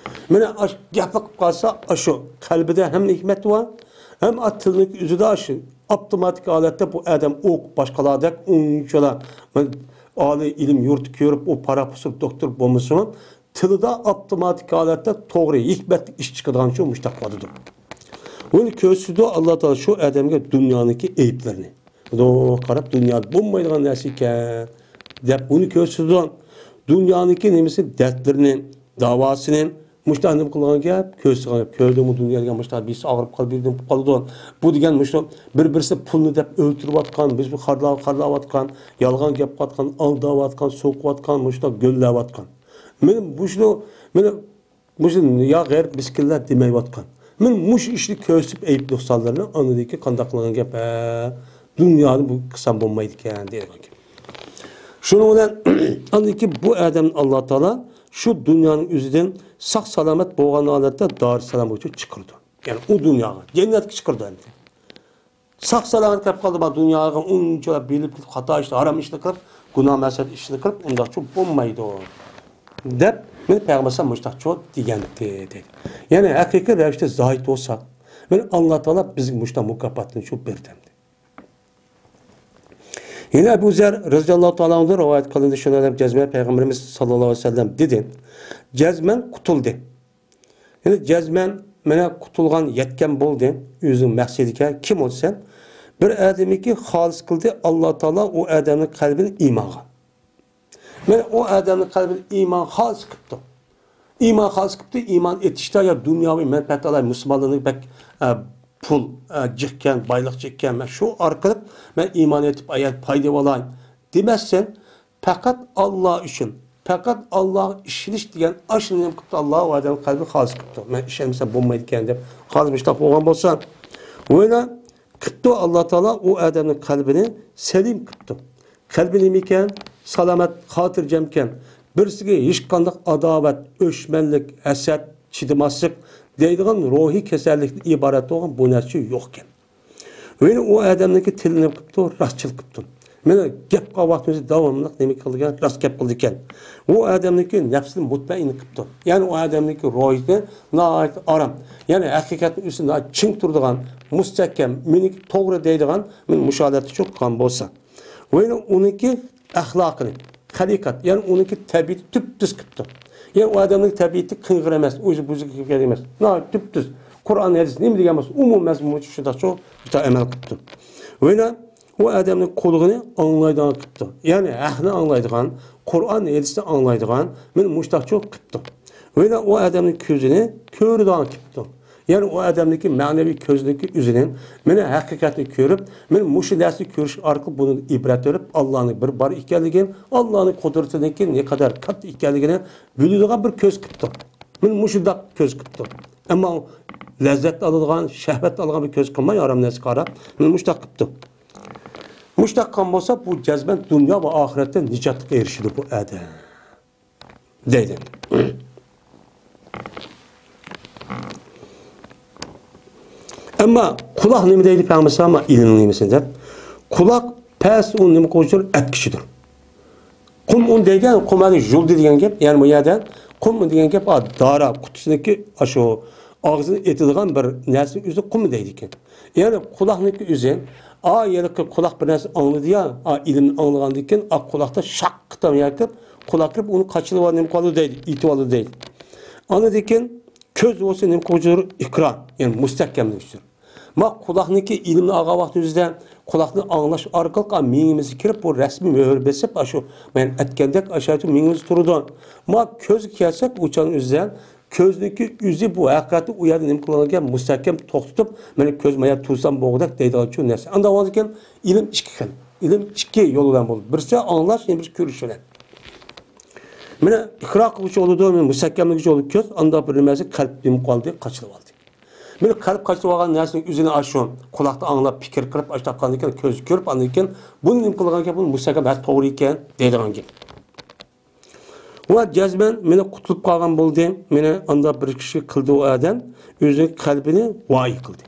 مانا ئاش گەپلا قىلىپ قالسا، ئاشۇ قەلبىدە ھەم ھېكمەت بار، ھەم ئا تىلنىڭكى ئۆزىدە ئاشۇ ئاپتوماتىك ھالەتتە بۇ ئادەم ئوقۇپ باشقىلاردەك ئۇنچىلا ئالىي ئىلىم يۇرتى كۆرۈپ، ئۇ پاراخوس دوكتور بولمىسىمۇ، تىلىدا ئاپتوماتىك ھالەتتە توغرا ھېكمەتلىك ئىش چىقىدىغان ئۈچۈن مۇشتاق قىلىدۇ. بۇنى كۆرسىتىدۇ ئاللا تائالا شۇ ئادەمگە دۇنيانىڭكى ئەيىبلىرىنى. بۇنى قاراپ، دۇنيا بولمايدىغان نەرسە ئىكەن دەپ بۇنى كۆرسىتىدۇ. دۇنيانىڭكى نېمىسى، دەردلىرىنى، داۋاسىنى، مۇشۇنداق نېمە قىلغان گەپ، كۆرسىتىدىغان گەپ. كۆردۈڭمۇ، دۇنيا دېگەن مۇشۇنداق بېشى ئاغرىپ قالىدۇ، نېمە قىلىپ قالىدۇ. بۇ دېگەن مۇشۇ بىر-بىرسى پۇلنى دەپ ئۆلتۈرۈۋاتقان، بىز بۇ خارلاۋ-، خارلاۋاتقان، يالغان گەپ قىلىۋاتقان، ئالداۋاتقان، سوقۇۋاتقان، مۇشۇنداق گۆللەۋاتقان. مانا مۇشۇنى، مانا مۇشۇ يا غېرىب مىسكىنلەر دېمەيۋاتقان. مانا مۇشۇ ئىشنى كۆرسىتىپ ئەيىب نۇقسانلىرىنى ئاندىن كېيىن قانداق قىلغان گەپ، ھە؟ دۇنيانى بۇ قىلسام بولمايدىكەن دەيدىغان گەپ. شۇنىڭ بىلەن ئاندىن كېيىن بۇ ئادەمنى ئاللا تائالا شۇ دۇنيانىڭ ئۆزىدىن ساق سالامەت بولغان ھالەتتە دارىسسالامغا چىقىرىدۇ. يەنى ئۇ دۇنياغا، جەننەتكە چىقىرىدۇ ئەمدى. ساق سالامەت كەپ قالدى، ما دۇنياغا ئۇنچىلا بېلىپ كېتىپ، خاتا ئىشلار، ھارام ئىشلار قىلىپ، گۇناھ مەسىلەت ئىشلار قىلىپ، ئۇنداقچۇ بولمايدۇ دەپ، مانا پەيغەمبەر ئەلەيھىسسالام مۇشتاقچۇ دېگەنتى دەيدۇ. يەنى ھەقىقىي رەۋىشتە زاھىد بولساق، مانا ئاللا تائالا بىزگە مۇشتاق مۇكاپاتنى شۇ بېرىدۇ ئەمدى. يەنە ئەبۇ زەر رەزىياللاھۇ تائالا ئەنھۇ رىۋايەت قىلىندى، شۇنى دەپ جەزمەن پەيغەمبىرىمىز ساللاللاھۇ ئەلەيھى ۋەسەللەم دېدى، جەزمەن قۇتۇلدى. يەنى جەزمەن مانا قۇتۇلغان، يەتكەن بولدى ئۆزىنىڭ مەقسىتىگە. كىم ئۇ دېسە، بىر ئادەمنىكى خالىس قىلدى ئاللا تائالا ئۇ ئادەمنىڭ قەلبىنى ئىمانغا. مانا ئۇ ئادەمنىڭ قەلبىنى ئىمان خالىس قىپتۇ. ئىمان خالىس قىپتۇ، ئىمان ئېتىشتا يا دۇنياۋى مەنپەئەت ئالاي، مۇسۇلمانلارنى بەك، ئە، پۇل، ئە، جىقكەن، بايلىق جىقكەن، مەن شۇ ئارقىلىق مەن ئىمان ئېتىپ ئايەت پايدا ئالاي دېمەسسەن، پەقەت ئاللا ئۈچۈن، پەقەت ئاللاغا ئىشىنىش دېگەن ئاشۇنى نېمە قىپتۇ ئاللا، ئۇ ئادەمنىڭ قەلبىنى خالىس قىپتۇ. مەن ئىشەنمىسەم بولمايدىكەن دەپ خالىس مۇشۇنداق بولغان بولسا، ۋەلا قىپتۇ ئاللا تائالا ئۇ ئادەمنىڭ قەلبىنى سەلىم قىپتۇ. قەلبى نېمىكەن؟ سالامەت، خاتىرجەمكەن. بىرسىگە ھېچقانداق ئاداۋەت، ئۆچمەنلىك، ھەسەت، چىدىماسلىق دەيدىغان روھىي كېسەللىكتىن ئىبارەت بولغان بۇ نەرسە يوقكەن. ۋەلا ئۇ ئادەمنىڭكى تىلى نېمە قىپتۇ؟ راستچىل قىپتۇ. مانا گەپ قىلغان ۋاقتىمىزدا داۋاملىق نېمە قىلىدىكەن؟ راست گەپ قىلىدىكەن. ئۇ ئادەمنىڭكى نەپسىنى مۇتمەئىن قىپتۇ. يەنى ئۇ ئادەمنىڭكى روھىيىتى ناھايىتى ئارام. يەنى ھەقىقەتنىڭ ئۈستىدە ناھايىتى چىڭ تۇرىدىغان، مۇستەھكەم، مېنىڭكى توغرا دەيدىغان، مانا مۇشۇ ھالەتتە چوققان بولسا. ۋەلا ئۇنىڭكى ئەخلاقىنى، خەلىقەت، يەنى ئۇنىڭكى تەبىئىتى تۈپتۈز قىپتۇ. يەنى ئۇ ئادەمنىڭ تەبىئىتى قىڭغىر ئەمەس، ئۇزۇق بۇزۇق گەپ ئەمەس. ناھايىتى تۈپتۈز. قۇرئان، ھەدىس نېمە دېگەن بولسا، ئومۇمەن مۇشۇ شۇنداقچۇ، شۇنداق ئەمەل قىپتۇ. ۋەلا ئۇ ئادەمنىڭ قۇلىقىنى ئاڭلايدىغان قىپتۇ. يەنى ھەقنى ئاڭلايدىغان، قۇرئان، ھەدىسنى ئاڭلايدىغان، مانا مۇشۇنداقچۇ قىپتۇ. ۋەلا ئۇ ئادەمنىڭ كۆزىنى كۆرىدىغان قىپتۇ. يەنى ئۇ ئادەمنىڭكى مەنىۋى كۆزىنىڭكى ئۆزىنىڭ مانا ھەقىقەتنى كۆرۈپ، مانا مۇشۇ نەرسىنى كۆرۈش ئارقىلىق بۇنىڭدىن ئىبرەت ئېلىپ، ئاللانىڭ بىر بار ئىكەنلىكىنى، ئاللانىڭ قۇدرىتىنىڭكى نەقەدەر كاتتا ئىكەنلىكىنى بىلىدىغان بىر كۆز قىپتۇ. مانا مۇشۇنداق كۆز قىپتۇ. ئەمما ئۇ لەززەت ئالىدىغان، شەھۋەت ئالىدىغان بىر كۆز قىلماي، ھارام نەرسىگە قاراپ، مانا مۇشۇنداق قىپتۇ. مۇشۇنداق قىلغان بولسا، بۇ جەزمەن دۇنيا ۋە ئاخىرەتتە نىجاتلىققا ئېرىشىدۇ بۇ ئادەم. دەيدۇ. ئەمما قۇلاق نېمە دەيدۇ پەڭمىسا، ما ئىلىم نېمىسى دەپ. قۇلاق پەس ئۇ نېمە قوشۇر؟ ئەتكۈچىدۇر. قۇم ئۇن دېگەن، قۇم ھەدە يۇلدى دېگەن گەپ. يەنى بۇ يەردە قۇم ئۇن دېگەن گەپ، ئا، دارا قۇتىسىنىڭكى ئاشۇ ئاغزىنى ئېتىدىغان بىر نەرسىنىڭ ئۆزى قۇم دەيدىكەن. يەنى قۇلاقنىڭكى ئۆزى، ئا، ھېلىقى قۇلاق بىر نەرسە ئاڭلىدى يا، ئا، ئىلىمنى ئاڭلىغاندىن كېيىن، ئا، قۇلاقتا شاققىتام يەكىپ، قۇلاق كىرىپ ئۇنى قاچىلىۋال، نېمە قىلىدۇ دەيدۇ، ئېتىۋالىدۇ دەيدۇ. ئاندىن كېيىن كۆز بولسا نېمە قىلغۇچىدۇر؟ ئىقرا، يەنى مۇستەھكەملىگۈچىدۇر. ما قۇلاقنىڭكى ئىلىمنى ئالغان ۋاقتىمىزدا قۇلاقنى ئاڭلاش ئارقىلىق، ئا، مېڭىمىزگە كىرىپ، بۇ رەسمىي مۆھۈر بېسىپ، ئاشۇ مەن ئەتكەندەك ئاشۇ مېڭىمىزدە تۇرىدۇ. ما كۆزگە كەلسەك، ئۇ چاغنىڭ ئۆزىدە كۆزنىڭكى ئۆزى بۇ ھەقىقەتتە ئۇ يەردە نېمە قىلغانكەن، مۇستەھكەم توختىتىپ، مانا كۆز مايا تۇرسام بولغۇدەك دەيدىغان شۇ نەرسە. ئانداق بولغاندىكىن ئىلىم ئىككى خىل. ئىلىم ئىككى يول بىلەن بولىدۇ. بىرسى ئاڭلاش، يەنە بىرسى كۆرۈش بىلەن. مانا ئىقرار قىلغۇچى بولىدۇ، مانا مۇستەھكەملىگۈچى بولىدۇ كۆز، ئانداق بىر نەرسە قەلب نېمە قىلدى، قاچىلىۋالدى. مانا قەلب قاچىلىۋالغان نەرسىنىڭ ئۆزىنى ئاشۇ قۇلاقتا ئاڭلاپ، پىكىر قىلىپ، ئاشۇنداق قىلغاندىن كېيىن كۆز كۆرۈپ، ئاندىن كېيىن بۇنى نېمە قىلغانكەن، بۇنى مۇستەھكەم، ھە، توغرا ئىكەن دەيدىغان گەپ. ۋە جەزمەن مانا قۇتۇلۇپ قالغان بولدى. مانا ئانداق بىر كىشى قىلدى ئۇ ئادەم، ئۆزىنىڭ قەلبىنى ۋايى قىلدى.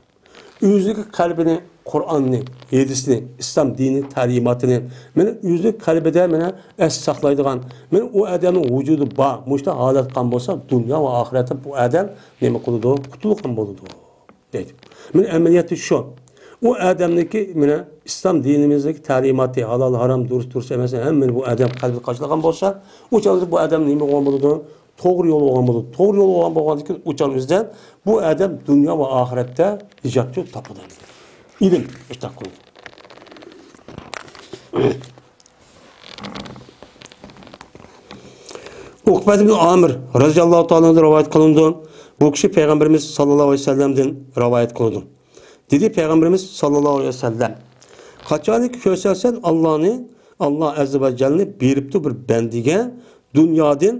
ئۆزىنىڭ قەلبىنى قۇرئاننى، ھەدىسنى، ئىسلام دىنى تەلىماتىنى، مانا ئۆزىنىڭ قەلبىدە مانا ئەستە ساقلايدىغان، مانا ئۇ ئادەمنىڭ ۋۇجۇدى بار، مۇشۇنداق ھالەت قىلغان بولسا، دۇنيا ۋە ئاخىرەتتە بۇ ئادەم نېمە قىلىدۇ؟ قۇتۇلغان بولىدۇ. دەيدۇ. مانا ئەمەلىيەتتە شۇ. ئۇ ئادەمنىڭكى، مانا ئىسلام دىنىمىزدىكى تەلىماتى، ھالال، ھارام، دۇرۇس، دۇرۇس ئەمەسنى ھەممىنى بۇ ئادەم قەلبىگە قاچىلىغان بولسا، ئۇ چاغدا بۇ ئادەم نېمە بولغان بولىدۇ؟ توغرا يول بولغان بولىدۇ. توغرا يول بولغان بولغاندىن كېيىن ئۇ چاغ ئۆزىدىن بۇ ئادەم دۇنيا ۋە ئاخىرەتتە نىجاتچۇ تاپىدۇ. ئىلىم ئىشتاق قىلىدۇ. ئۇقبەت ئىبن ئامىر رەزىياللاھۇ تائالا ئەنھۇدىن رىۋايەت قىلىنىدۇ. بۇ كىشى پەيغەمبىرىمىز ساللاللاھۇ ئەلەيھى ۋەسەللەمدىن رىۋايەت قىلىدۇ. دېدى پەيغەمبىرىمىز ساللاللاھۇ ئەلەيھى ۋەسەللەم، قاچانكى كۆرسەڭ سەن ئاللانى، ئاللا ئەززە ۋە جەللىنى بېرىپتۇ بىر بەندىگە دۇنيادىن،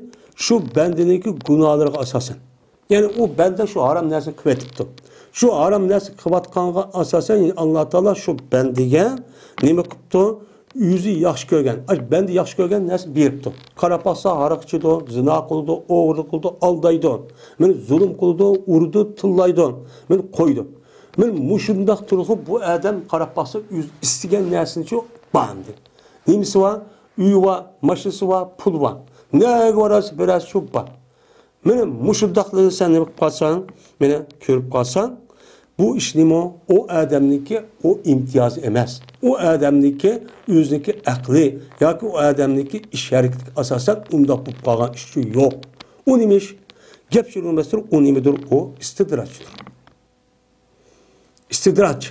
شۇ بەندىنىڭكى گۇناھلىرىغا ئاساسەن. يەنى ئۇ بەندە شۇ ھارام نەرسىنى قىلىۋېتىپتۇ. شۇ ھارام نەرسە قىلىۋاتقانغا ئاساسەن، يەنى ئاللا تائالا شۇ بەندىگە نېمە قىپتۇ؟ ئۆزى ياخشى كۆرگەن، ئاش بەندە ياخشى كۆرگەن نەرسە بېرىپتۇ. قاراپ باقسا، ھاراق ئىچىدۇ، زىنا قىلىدۇ، ئوغرىلىق قىلىدۇ، ئالدايدۇ. مانا زۇلۇم قىلىدۇ، ئۇرىدۇ، تىللايدۇ. مانا قويىدۇ. مانا مۇشۇنداق تۇرۇقى بۇ ئادەم قاراپ باقسا، ئۆزى ئىستىگەن نەرسىنىچۇ بار ئەمدى. نېمىسى بار؟ ئۆيى بار، ماشىنىسى بار، پۇلى بار. نەگە بارسا، بېرەرسە شۇ بار. مانا مۇشۇنداقلىرىنى سەن نېمە قىلىپ قالساڭ، مانا كۆرۈپ قالساڭ، بۇ ئىش نېمە؟ ئۇ ئادەمنىڭكى ئۇ ئىمتىيازى ئەمەس. ئۇ ئادەمنىڭكى ئۆزىنىڭكى ئەقلى ياكى ئۇ ئادەمنىڭكى ئىش ھەرىكىتىگە ئاساسەن ئۇنداق بولۇپ قالغان ئىش يوق. ئۇ نېمە ئىش؟ گەپ شۇ ئەمەستۇر، ئۇ نېمىدۇر؟ ئۇ ئىستىدراجدۇر. ئىستىدراج.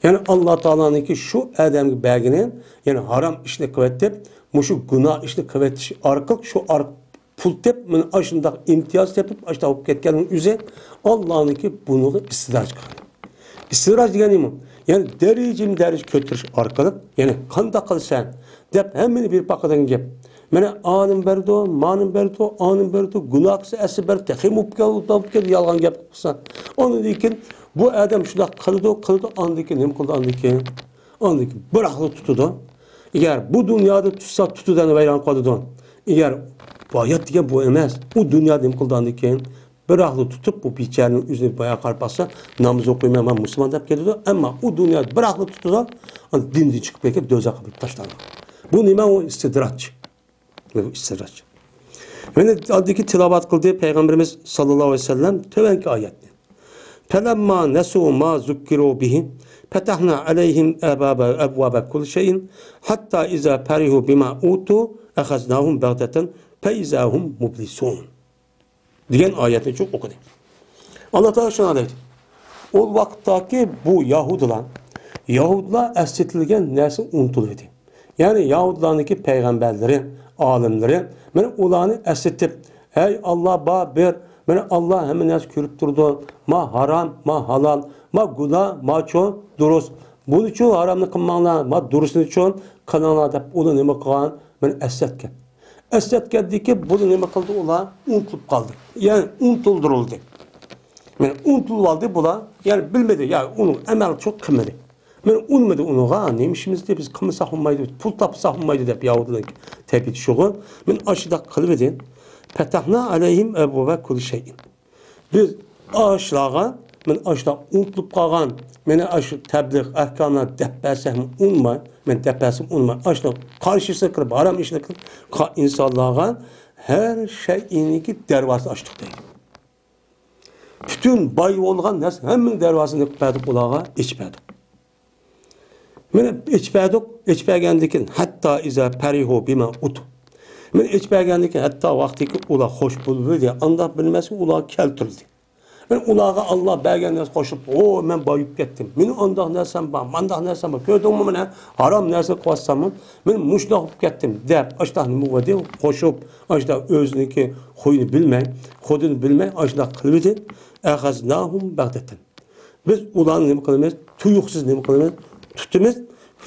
يەنى ئاللا تائالانىڭكى شۇ ئادەمگە بەرگىنى، يەنى ھارام ئىشنى قىلىۋېتىپ، مۇشۇ گۇناھ ئىشنى قىلىۋېتىش ئارقىلىق شۇ ئارق-، پۇل تېپىپ، مانا ئاشۇنداق ئىمتىياز تېپىپ، ئاشۇنداق بولۇپ كەتكەننىڭ ئۆزى ئاللانىڭكى بۇنىڭغا ئىستىدراج قىلغان. ئىستىدراج دېگەن نېمە؟ يەنى دەرىجىمۇ دەرىجە كۆتۈرۈش ئارقىلىق، يەنى قانداق قىلسەن دەپ ھەممىنى بېرىپ باقىدىغان گەپ. مانا ئانىمۇ بەردى، مانىمۇ بەردى، ئانىمۇ بەردى، گۇناھ قىلسا ئەسلى بەردى، تېخىمۇ بولۇپ كەل-، بولۇپ كەل-، يالغان گەپ قىلسا. ئاندىن كېيىن بۇ ئادەم شۇنداق قىلىدۇ، قىلىدۇ، ئاندىن كېيىن نېمە قىلىدۇ ئاندىن كېيىن؟ ئاندىن كېيىن بىراقلا تۇتىدۇ. ئەگەر بۇ دۇنيادا تۇتسا، تۇتىدۇ، ۋەيران قىلىدۇ. ئەگەر ھايات دېگەن بۇ ئەمەس، ئۇ دۇنيادا نېمە قىلىدۇ ئاندىن كېيىن؟ بىراقلا تۇتۇپ، بۇ بىچارىنىڭ ئۆزىنى بايا قاراپ باقسا، ناماز ئوقۇيمەن، مەن مۇسۇلمان دەپ كېتىدۇ. ئەمما ئۇ دۇنيادا بىراقلا تۇتىدۇ، ئاندىن دىندىن چىقىپ كېتىپ، دوزاخقا بېرىپ تاشلانغان. بۇ نېمە؟ ئۇ ئىستىدراج. بۇ ئىستىدراج. مانا ئالدىكى تىلاۋەت قىلدى پەيغەمبىرىمىز ساللاللاھۇ ئەلەيھى ۋەسەللەم تۆۋەنكى ئايەتنى. فَلَمَّا نَسُوا مَا ذُكِّرُوا بِهِ فَتَحْنَا عَلَيْهِمْ أَبْوَابَ كُلِّ شَيْءٍ حَتَّى إِذَا فَرِحُوا بِمَا أُوتُوا أَخَذْنَاهُمْ بَغْتَةً فَإِذَا هُمْ مُبْلِسُونَ. دېگەن ئايەتنى چوڭ ئوقۇدى. ئاللا تائالا شۇنداق دەيدۇ. ئۇ ۋاقىتتاكى بۇ يەھۇدىيلار، يەھۇدىيلار ئەسلىتىلگەن نەرسە ئۇنتۇلۇۋىدى. يەنى يەھۇدىيلارنىڭكى پەيغەمبەرلىرى، ئالىملىرى، مانا ئۇلارنى ئەسلىتىپ، ھەي، ئاللا بار بىر، مانا ئاللا ھەممە نەرسە كۆرۈپ تۇرىدۇ، ما ھارام، ما ھالال، ما گۇناھ، ما چوڭ دۇرۇس. بۇنىچۇ ھارامنى قىلماڭلار، ما دۇرۇسنىچۇ قىلىڭلار دەپ ئۇلار نېمە قىلغان؟ مانا ئەسلەتكەن. ئەسلەتكەندىكى بۇنى نېمە قىلدى ئۇلار؟ ئۇنتۇلۇپ قالدى. يەنى ئۇنتۇلدۇرۇلدى. مانا ئۇنتۇلۇۋالدى بۇلار. يەنى بىلمىدى، يا ئۇنى ئەمەل چوق قىلمىدى. مانا ئۇنىمىدى ئۇنىڭغا، نېمە ئىشىمىزنى بىز قىلمىساق بولمايدۇ، پۇل تاپساق بولمايدۇ دەپ يەھۇدىيلار تەبىئىتى شۇغۇ. مانا ئاشۇنداق قىلىۋىدى. فَتَحْنَا عَلَيْهِمْ أَبْوَابَ كُلِّ شَيْءٍ. بىز ئاشۇلارغا مەن ئاشۇنداق ئۇنتۇلۇپ قالغان، مېنى ئاشۇ تەبلىغ ئەھكاملار دەپ بەرسەكمۇ ئۇنىماي، مەن دەپ بەرسەم ئۇنىماي، ئاشۇنداق قارشىسىغا كىرىپ، ھارام ئىشلارغا كىرىپ قالغان ئىنسانلارغا ھەر شەيئىنىڭكى دەرۋازىسىنى ئاچتۇق دەيدۇ. پۈتۈن باي بولغان نەرسە ھەممىنىڭ دەرۋازىسىنى قىلىپ بەردۇق ئۇلارغا، ئېچىپ بەردۇق. مانا ئېچىپ بەردۇق، ئېچىپ بەرگەندىن كېيىن، ھەتتا ئىزا پەرىھۇ بىما ئۇتۇ. مانا ئېچىپ بەرگەندىن كېيىن، ھەتتا ۋاقتىكى ئۇلار خوش بولۇۋېدى، ئانداق بىر نەرسە ئۇلارغا كەلتۈرۈلدى. مانا ئۇلارغا ئاللا بەرگەن نەرسە قوشۇپ، ئو، مەن بايىپ كەتتىم، مېنىڭ ئانداق نەرسەم بار، مانداق نەرسەم بار، كۆردۈڭمۇ مانا ھارام نەرسە قىلىۋاتساممۇ، مەن مۇشۇنداق بولۇپ كەتتىم دەپ، ئاشۇنداق نېمە قىلدى، قوشۇپ، ئاشۇنداق ئۆزىنىڭكى خۇيىنى بىلمەي، خۇدىنى بىلمەي، ئاشۇنداق قىلىۋىدى. ئەخەزناھۇم بەغتەتەن. بىز ئۇلارنى نېمە قىلىمىز؟ تۇيۇقسىز نېمە قىلىمىز؟ تۇتىمىز.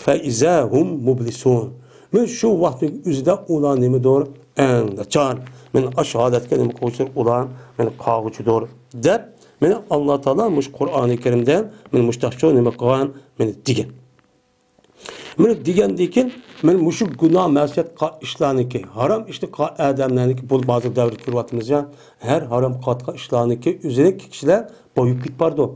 فەئىزا ھۇم مۇبلىسۇن. مەن شۇ ۋاقىتنىڭ ئۆزىدە ئۇلار نېمىدۇر؟ ئەڭ ناچار. مەن ئاشۇ ھالەتكە نېمە قىلغۇچىدۇر؟ ئۇلار مەن قالغۇچىدۇر، دەپ، مەن ئاللا تائالا مۇشۇ قۇرئانى كەرىمدە مەن مۇشتاقچۇ نېمە قىلغان؟ مەن دېگەن. مانا دېگەندىن كېيىن، مانا مۇشۇ گۇناھ مەسىيەت قىلغان ئىشلارنىڭكى، ھارام ئىشنى قىلغان ئادەملەرنىڭكى، بۇ ھازىر دەۋردە كۆرۈۋاتىمىز يا، ھەر ھارام قىلىۋاتقان ئىشلارنىڭكى ئۆزىدە كىشىلەر بايىپ كېتىپ بارىدۇ.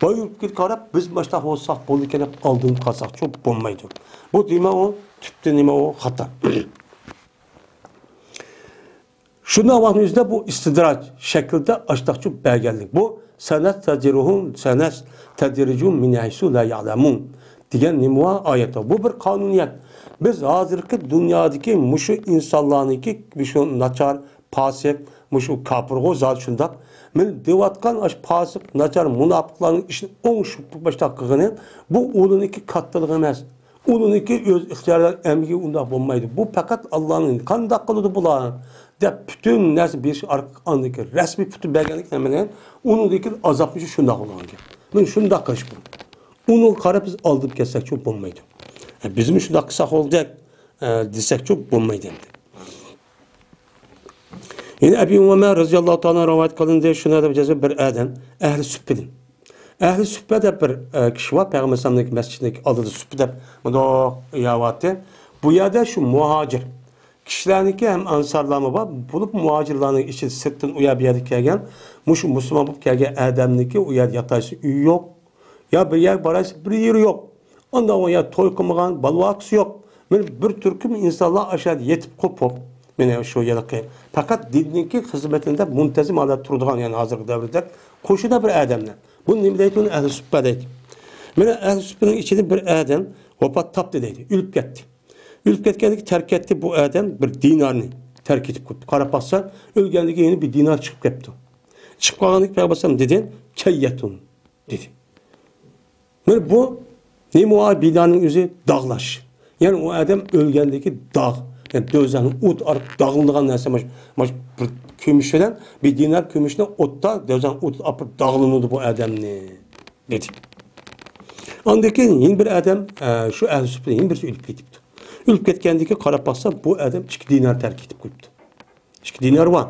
بايىپ كېتىپ قاراپ، بىز ماشۇنداق بولساق بولدىكەن دەپ ئالدىنىپ قالساقچۇ بولمايدۇ. بۇ دېمە ئۇ، تۈپتە نېمە ئۇ، خاتا. شۇنداق ۋاقىتنىڭ ئۆزىدە بۇ ئىستىدراج شەكلىدە ئاشتاقچۇ بەرگەنلىك. بۇ سەنەستەدرىجۇھۇم، سەنەستەدرىجۇھۇم مىن ھەيسۇ لا يەلەمۇن دېگەن نېمە بار ئايەتتە؟ بۇ بىر قانۇنىيەت. بىز ھازىرقى دۇنيادىكى مۇشۇ ئىنسانلارنىڭكى مۇشۇ ناچار، پاسىق، مۇشۇ كاپىرغۇ زادى شۇنداق. مەن دەۋاتقان ئاشۇ پاسىق، ناچار، مۇناپىقلارنىڭ ئىشىنى ئوڭشىپ باشلاپ قىلغىنى، بۇ ئۇلىنىڭكى كاتتىلىقى ئەمەس. ئۇنىڭكى ئۆز ئىختىيارىدا ئەمگىكى ئۇنداق بولمايدۇ. بۇ پەقەت ئاللانىڭ، قانداق قىلىدۇ بۇلار؟ دەپ پۈتۈن نەرسە بېرىش ئارقىلىق ئاندىكى رەسمىي پۇتى بەرگەنلىك ھەممىنى ئۇنىڭدىكى ئازابنى شۇنداق بولغان گەپ. مانا شۇنداق قىلىش بۇ. ئۇنىڭغا قاراپ بىز ئالدىپ كەتسەكچۇ بولمايدۇ. ئە، بىزمۇ شۇنداق قىلساق بولدى، ئە، دېسەكچۇ بولمايدۇ ئەمدى. يەنە ئەبى ئۇمامە رەزىياللاھۇ تائالا رىۋايەت قىلىندى، شۇنداق دەپ يازغان بىر ئادەم، ئەھلى سۇپپىدىن. ئەھلى سۇپپە دەپ بىر، ئە، كىشى بار، پەيغەمبەر ئەلەيھىسسالامنىڭ مەسچىتىنىڭ ئالدىدا سۇپپە دەپ، مۇنداق يەۋاتى. بۇ يەردە شۇ مۇھاجىر كىشىلەرنىڭكى ھەم ئەنسارلارمۇ بار، بولۇپ مۇھاجىرلارنىڭ ئىچىدە سىرتتىن ئۇ يەر بۇ يەردە كەلگەن، مۇشۇ مۇسۇلمان بولۇپ كەلگەن ئادەمنىڭكى ئۇ يەردە ياتايسى ئۆيى يوق، يا بىر يەرگە بارايسى بىر يېرى يوق. ئانداق ئۇ يەر توي قىلمىغان، بالا-ۋاقىسى يوق. مانا بىر تۈركۈم ئىنسانلار ئاشۇ يەردە يېتىپ قوپۇپ، مانا شۇ يەردىكى پەقەت دىننىڭكى خىزمىتىدە مۇنتەزىم ھالەتتە تۇرىدىغان، يەنى ھازىرقى دەۋردەك قوشۇنا بىر ئادەملەر. بۇنى نېمە دەيدۇ؟ ئۇنى ئەھلى سۇپپە دەيدۇ. مانا ئەھلى سۇپپىنىڭ ئىچىدە بىر ئادەم ۋاپات تاپتى دەيدۇ، ئۆلۈپ كەتتى. ئۆلۈپ كەتكەندىكى تەرك ئەتتى بۇ ئادەم بىر دىنارنى تەرك ئېتىپ قويۇپتۇ. قاراپ باقسا، ئۆلگەندىكى يەنە بىر دىنار چىقىپ كەپتۇ. چىقىپ قالغاندىكى پەيغەمبەر ئەلەيھىسسالام دېدى، كەييەتۇن دېدى. مانا بۇ نېمە ئۇ بىنانىڭ ئۆزى؟ داغلاش. يەنى ئۇ ئادەم ئۆلگەندىكى داغ. يەنى دوزاخنىڭ ئوتى ئارقىلىق داغلىنىدىغان نەرسە ماش-، ماش-، بىر كۈمۈش بىلەن بىر دىنار كۈمۈشنى ئوتتا، دوزاخنىڭ ئوتىدا ئاپىرىپ داغلىنىدۇ بۇ ئادەمنى دېدى. ئاندىن كېيىن يەنە بىر ئادەم، ئە، شۇ ئەھلى سۇپپىدىن يەنە بىرسى ئۆلۈپ كېتىپتۇ. ئۆلۈپ كەتكەندىكى قاراپ باقسا، بۇ ئادەم ئىككى دىنار تەرك ئېتىپ قويۇپتۇ. ئىككى دىنار بار.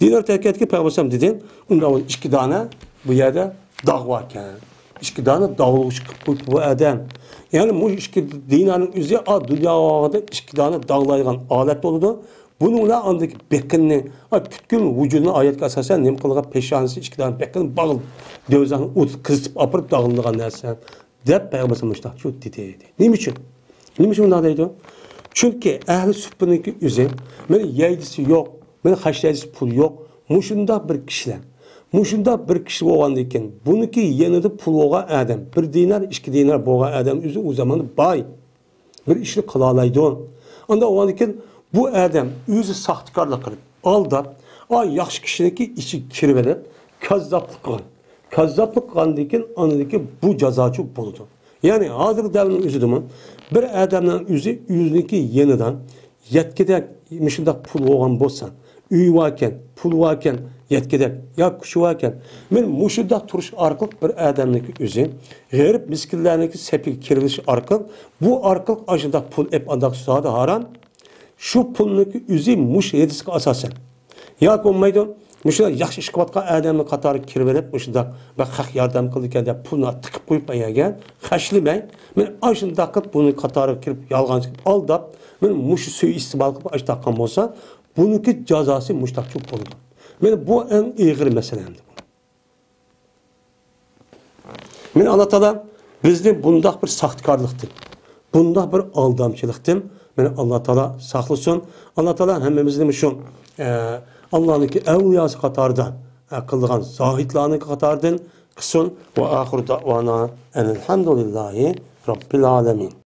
دىنار تەرك ئەتكەن پەيغەمبەر ئەلەيھىسسالام دېدى، ئۇنداق بولسا ئىككى دانە بۇ يەردە داغ باركەن. ئىككى دانە داغلىغۇچى قىلىپ قويۇپتۇ بۇ ئادەم. يەنى مۇشۇ ئىككى دىنارنىڭ ئۆزى، ئا، دۇنياغا ئىككى دانە داغلايدىغان ئالەت بولىدۇ. بۇنىڭ بىلەن ئاندىكى بېقىننى، ئا، پۈتكۈل ۋۇجۇدىنى ئايەتكە ئاساسەن نېمە قىلغان؟ پېشانىسى ئىككى دانە بېقىن باغلىدى. دوزاخنىڭ ئوتىدا قىزىتىپ ئاپىرىپ داغلىنىدىغان نەرسە. دەپ پەيغەمبەر مۇشۇنداق شۇ دېدى. نېمە ئۈچۈن؟ نېمە ئۈچۈن مۇنداق دەيدۇ؟ چۈنكى ئەھلى سۇپپىنىڭكى ئۆزى، مېنىڭ يەيدىسى يوق، مېنىڭ خەجلەيدىسى پۇل يوق. مۇشۇنداق بىر كىشىلەر، مۇشۇنداق بىر كىشى بولغاندىن كېيىن، بۇنىڭكى يېنىدا پۇل بولغان ئادەم، بىر دىنار، ئىككى دىنار بولغان ئادەم ئۆزى ئۇ زاماندا باي. بىر ئىشنى قىلالايدۇ. ئانداق بولغاندىن كېيىن بۇ ئادەم ئۆزى ساختىكارلىق قىلىپ، ئالداپ، ئا، ياخشى كىشىنىڭكى ئىچىگە كىرىۋېلىپ، كاززاپلىق قىلغان. كاززاپلىق قىلغاندىن كېيىن ئاندىكى بۇ جازاچۇ بولىدۇ. يەنى ھازىرقى دەۋرنىڭ ئۆزىدىمۇ بىر ئادەمنىڭ ئۆزى ئۆزىنىڭكى يېنىدا يەتكۈدەك مۇشۇنداق پۇل بولغان بولسا، ئۆي باركەن، پۇل باركەن، يەتكۈدەك يا كۈچى باركەن، مەن مۇشۇنداق تۇرۇش ئارقىلىق بىر ئادەمنىڭكى ئۆزى غېرىب مىسكىنلەرنىڭكى سېپىگە كىرىۋېلىش ئارقىلىق، بۇ ئارقىلىق ئاشۇنداق پۇل ئېپ ئانداق زادى ھارام. شۇ پۇلنىڭكى ئۆزى مۇشۇ ھەدىسكە ئاساسەن. ياكى بولمايدۇ، مۇشۇنداق ياخشى ئىش قىلىۋاتقان ئادەمنىڭ قاتارىغا كىرىۋېلىپ، مۇشۇنداق بىر خەق ياردەم قىلىدىكەن دەپ پۇلنى تىقىپ قويۇپ ئەيەرگە خەجلىمەي، مەن ئاشۇنداق قىلىپ بۇنى قاتارىغا كىرىپ يالغانچى قىلىپ ئالداپ، مەن مۇشۇ سۇيىئىستېمال قىلىپ ئاشۇنداق قىلغان بولسا، بۇنىڭكى جازاسى مۇشۇنداق چوق بولىدۇ. مانا بۇ ئەڭ ئېغىر مەسىلە ئەمدى. مانا ئاللا تائالا بىزنى بۇنداق بىر ساختىكارلىقتىن، بۇنداق بىر ئالدامچىلىقتىن مانا ئاللا تائالا ساقلىسۇن. ئاللا تائالا ھەممىمىزنى مۇشۇ، ئە، ئاللانىڭكى ئەۋلىياسى قاتارىدا، ئە، قىلىدىغان زاھىدلارنىڭكى قاتارىدىن قىلسۇن. ۋە ئاخىرۇ دەئۋانا ئەنىل ھەمدۇلىللاھى رەببىل ئالەمىن.